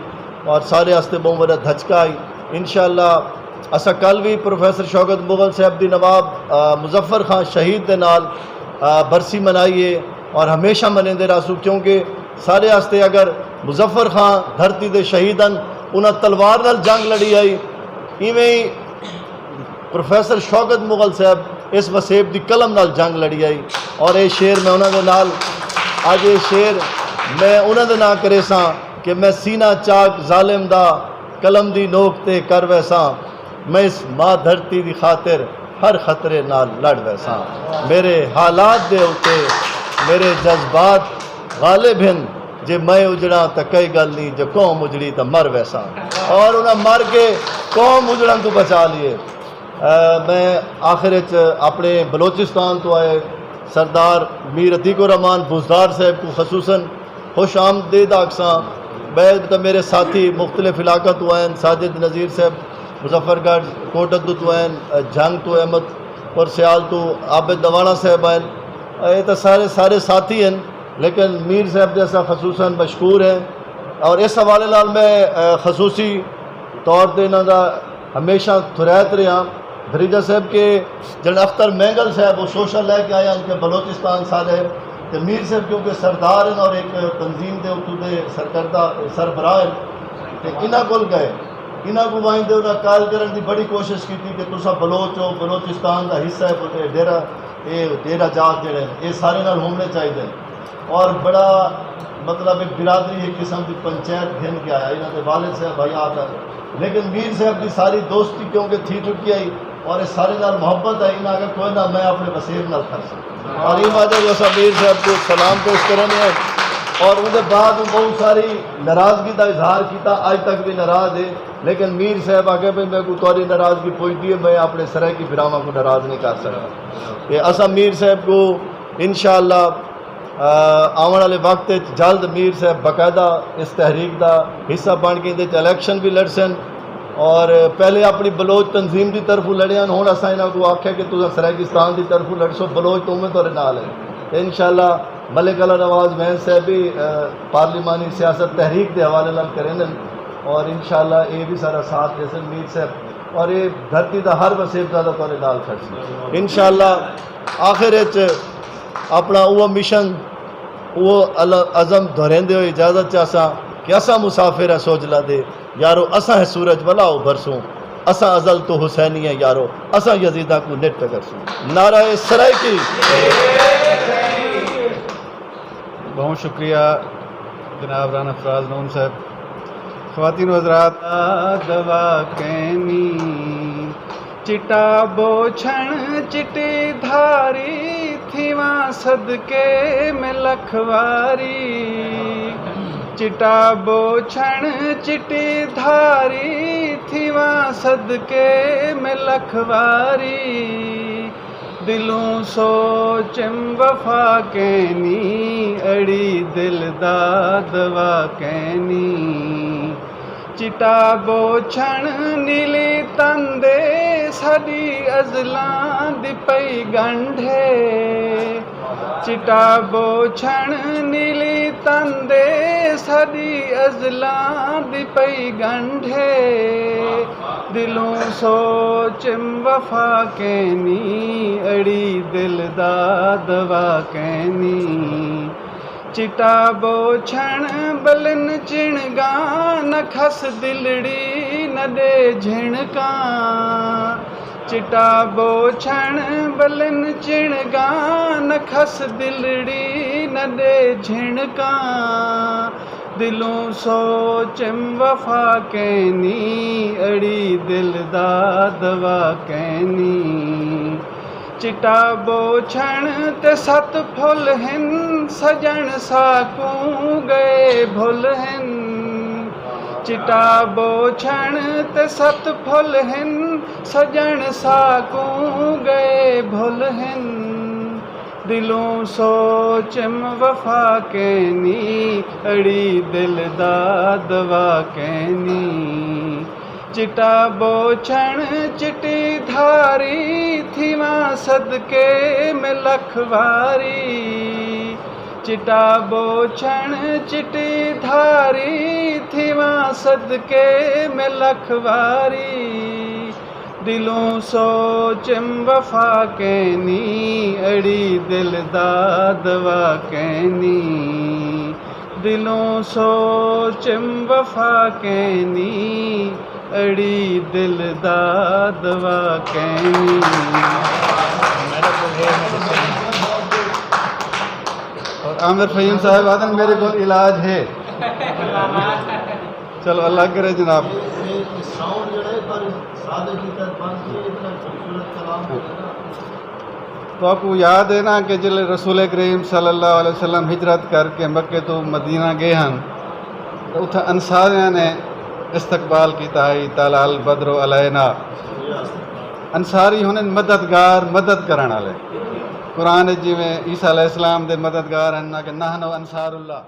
اور سارے آسطے ٻہوں وݙا دھچکا ہئی۔ انشاءاللہ اساں کل وی پروفیسر شوکت مغل صاحب دی نواب مظفر خاں شہید دے نال برسی منائی ہے اور ہمیشہ منیندے رہسوں کیونکہ سارے آسطے اگر مظفر خاں دھرتی دے شہید ہن انہاں تلوار نال جنگ لڑی ہئی ایویں ہی پروفیسر شوکت مغل صاحب اس وسیب دی قلم نال جنگ لڑی ہئی اور اے شعر میں انہاں دے نال اڄ اے شعر میں انہاں دے ناں کریساں کہ میں سینہ چاک ظالم دا قلم دی نوک تے کر ویساں میں اس ماں دھرتی دی خاطر ہر خطرے نال لڑ ویساں میرے حالات دے اتے میرے جذبات غالب ہن جے میں اجڑاں تاں کئی گل نی جے قوم اجڑی تاں مر ویساں اور انہاں مر کے قوم اجڑن توں بچا لیے۔ میں آخر اچ اپنے بلوچستان توں آئے سردار میر عتیق الرحمن بزدار صاحب کوں خصوصا خوش آمدید آکھساں۔ ٻئے تاں میرے ساتھی مختلف علاقاں توں آئن ساجد نذیر صاحب مظفر گڑھ کوٹ ادو توں آئن جھنگ توں احمد اور سیال توں عابد دوانا صاحب آئن اے تاں سارے سارے ساتھی ہن لیکن میر صاحب دے اساں خصوصا مشکور ہیں اور اس حوالے نال میں خصوصی طور تے انہاں دا ہمیشہ تھریت رہیا دھریجہ صاحب کے جن اختر مینگل صاحب وہ شوشہ لے کے آیا ان کے بلوچستان سارے تے میر صاحب کیونکہ سردار ہیں اور ایک تنظیم دے اتو دے سرکردہ سربراہ ہیں تے انہاں کول گئے انہاں کو وائیں دے انہاں قائل کرن دی بڑی کوشش کیتی کہ تسا بلوچ ہو بلوچستان دا حصہ ہے ڈیرہ اے ڈیرہ جات جڑے ہیں اے سارے نال ہونے چاہیے اور بڑا مطلب ایک برادری ایک قسم دی پنچایت گھن کے آیا انہاں دے والد صاحب حیات ہیں لیکن میر صاحب دی ساری دوستی کیونکہ تھی چکی آئی اور اس سارے نال محبت ہے انہاں آگے کوئی نہ میں اپنے وسیب نال کر سکتا اور یہ وجہ جو اسا میر صاحب کو سلام پیش کرنے ہیں اور ان دے بعد وہ بہت ساری ناراضگی دا اظہار کیتا آج تک بھی ناراض ہے لیکن میر صاحب آگے بھی میں کو تاری ناراضگی پوچھ دیے میں اپنے سرائیکی بھراواں کو ناراض نہیں کر سکتا کہ اسا میر صاحب کو انشاءاللہ آوݨ آلے وقت اچ جلد میر صاحب باقاعدہ اس تحریک دا حصہ بݨ کے ایندے اچ الیکشن وی لڑسن اور پہلے اپݨی بلوچ تنظیم دی طرفوں لڑے ہن ہݨ اساں انہاں کوں آکھیا کہ تساں سرائیکستان دی طرفوں لڑسو بلوچ تاں اوویں تہاݙے نال ہن تے انشاءاللہ ملک اللہ نواز وین صاحب بھی پارلیمانی سیاست تحریک دے حوالے نال کریندن، اور انشاءاللہ اے بھی سارا ساتھ ݙیسن میر صاحب، اور اے دھرتی دا ہر وسیب زادہ تہاݙے نال کھڑسی انشاءاللہ۔ آخر اچ اپݨا اوہ مشن، اوہ عزم دہریندے ہوئے اجازت چاہساں کہ اساں مسافر ہیں سوجھلا دے، یارو اساں ہے سورج ولا ابھرسوں، اساں ازل توں حسینی ہیں یارو، اساں یزیداں کوں نٹ پہ کرسوں۔ نعرہ سرائیکی۔ بہت شکریہ جناب رانا فراز نون صاحب۔ خواتین و حضرات، دوا کینی چٹا بوچھݨ چٹی دھاری تھیواں صدقے میں لکھ واری، چٹا بوچھݨ چٹی دھاری تھیواں صدقے میں لکھ واری، دلوں سوچم وفا کینی، اڑی دل دا دوا کینی۔ چٹا بوچھݨ نیلی تن دے ساݙی ازلاں دی پئی ڳنڈھ ہے، چٹا بوچھݨ نیلی تن دے ساݙی ازلاں دی پئی ڳنڈھ ہے، دلوں سوچم وفا کینی، اڑی دل دا دوا کینی۔ چٹا بوچھݨ بلن چنڳاں، نہ کھس دلڑی نہ ݙے جھنکاں۔ چٹا بوچھݨ بلن چنڳاں، نہ کھس دلڑی نہ ݙے جھنکاں۔ دلوں سوچم وفا کینی، اڑی دل دا دوا کینی۔ چٹا بوچھݨ تے ست پھل ہن، سڄݨ ساکوں ڳئے بھل ہن۔ چٹا بوچھݨ تے ست پھل ہن، سڄݨ ساکوں ڳئے بھل ہن۔ دلوں سوچم وفا کینی، اڑی دل دا دوا کینی۔ چٹا بوچھݨ چٹی دھاری، تھیواں صدقے میں لکھ واری۔ چٹا بوچھݨ چٹی دھاری، تھیواں صدقے میں لکھ واری۔ دلوں سوچم وفا کینی، اڑی دل دا دوا کینی۔ دلوں سوچم وفا کینی، اڑی دل دا دوا کینی۔ اور عامر فہیم صاحب آدھن میرے کول علاج ہے۔ چلو، اللہ کرے جناب۔ اے، اے ساؤنڈ جیڑھا ہے، پر سادے کیتے بند کیتے، اتنا خوبصورت کلام ہے نا۔ تہاکوں یاد ہے نا کہ جلے رسول کریم صلی اللہ علیہ وسلم ہجرت کر کے مکے توں مدینہ ڳئے ہن، تاں اتھاں انصاریاں نے استقبال کیتا ہئی، طلع البدر علینا۔ انصاری ہن مددگار، مدد کرݨ والے۔ قرآن وچ جیویں عیسیٰ علیہ السلام دے مددگار ہن نا کہ نحن انصار اللہ۔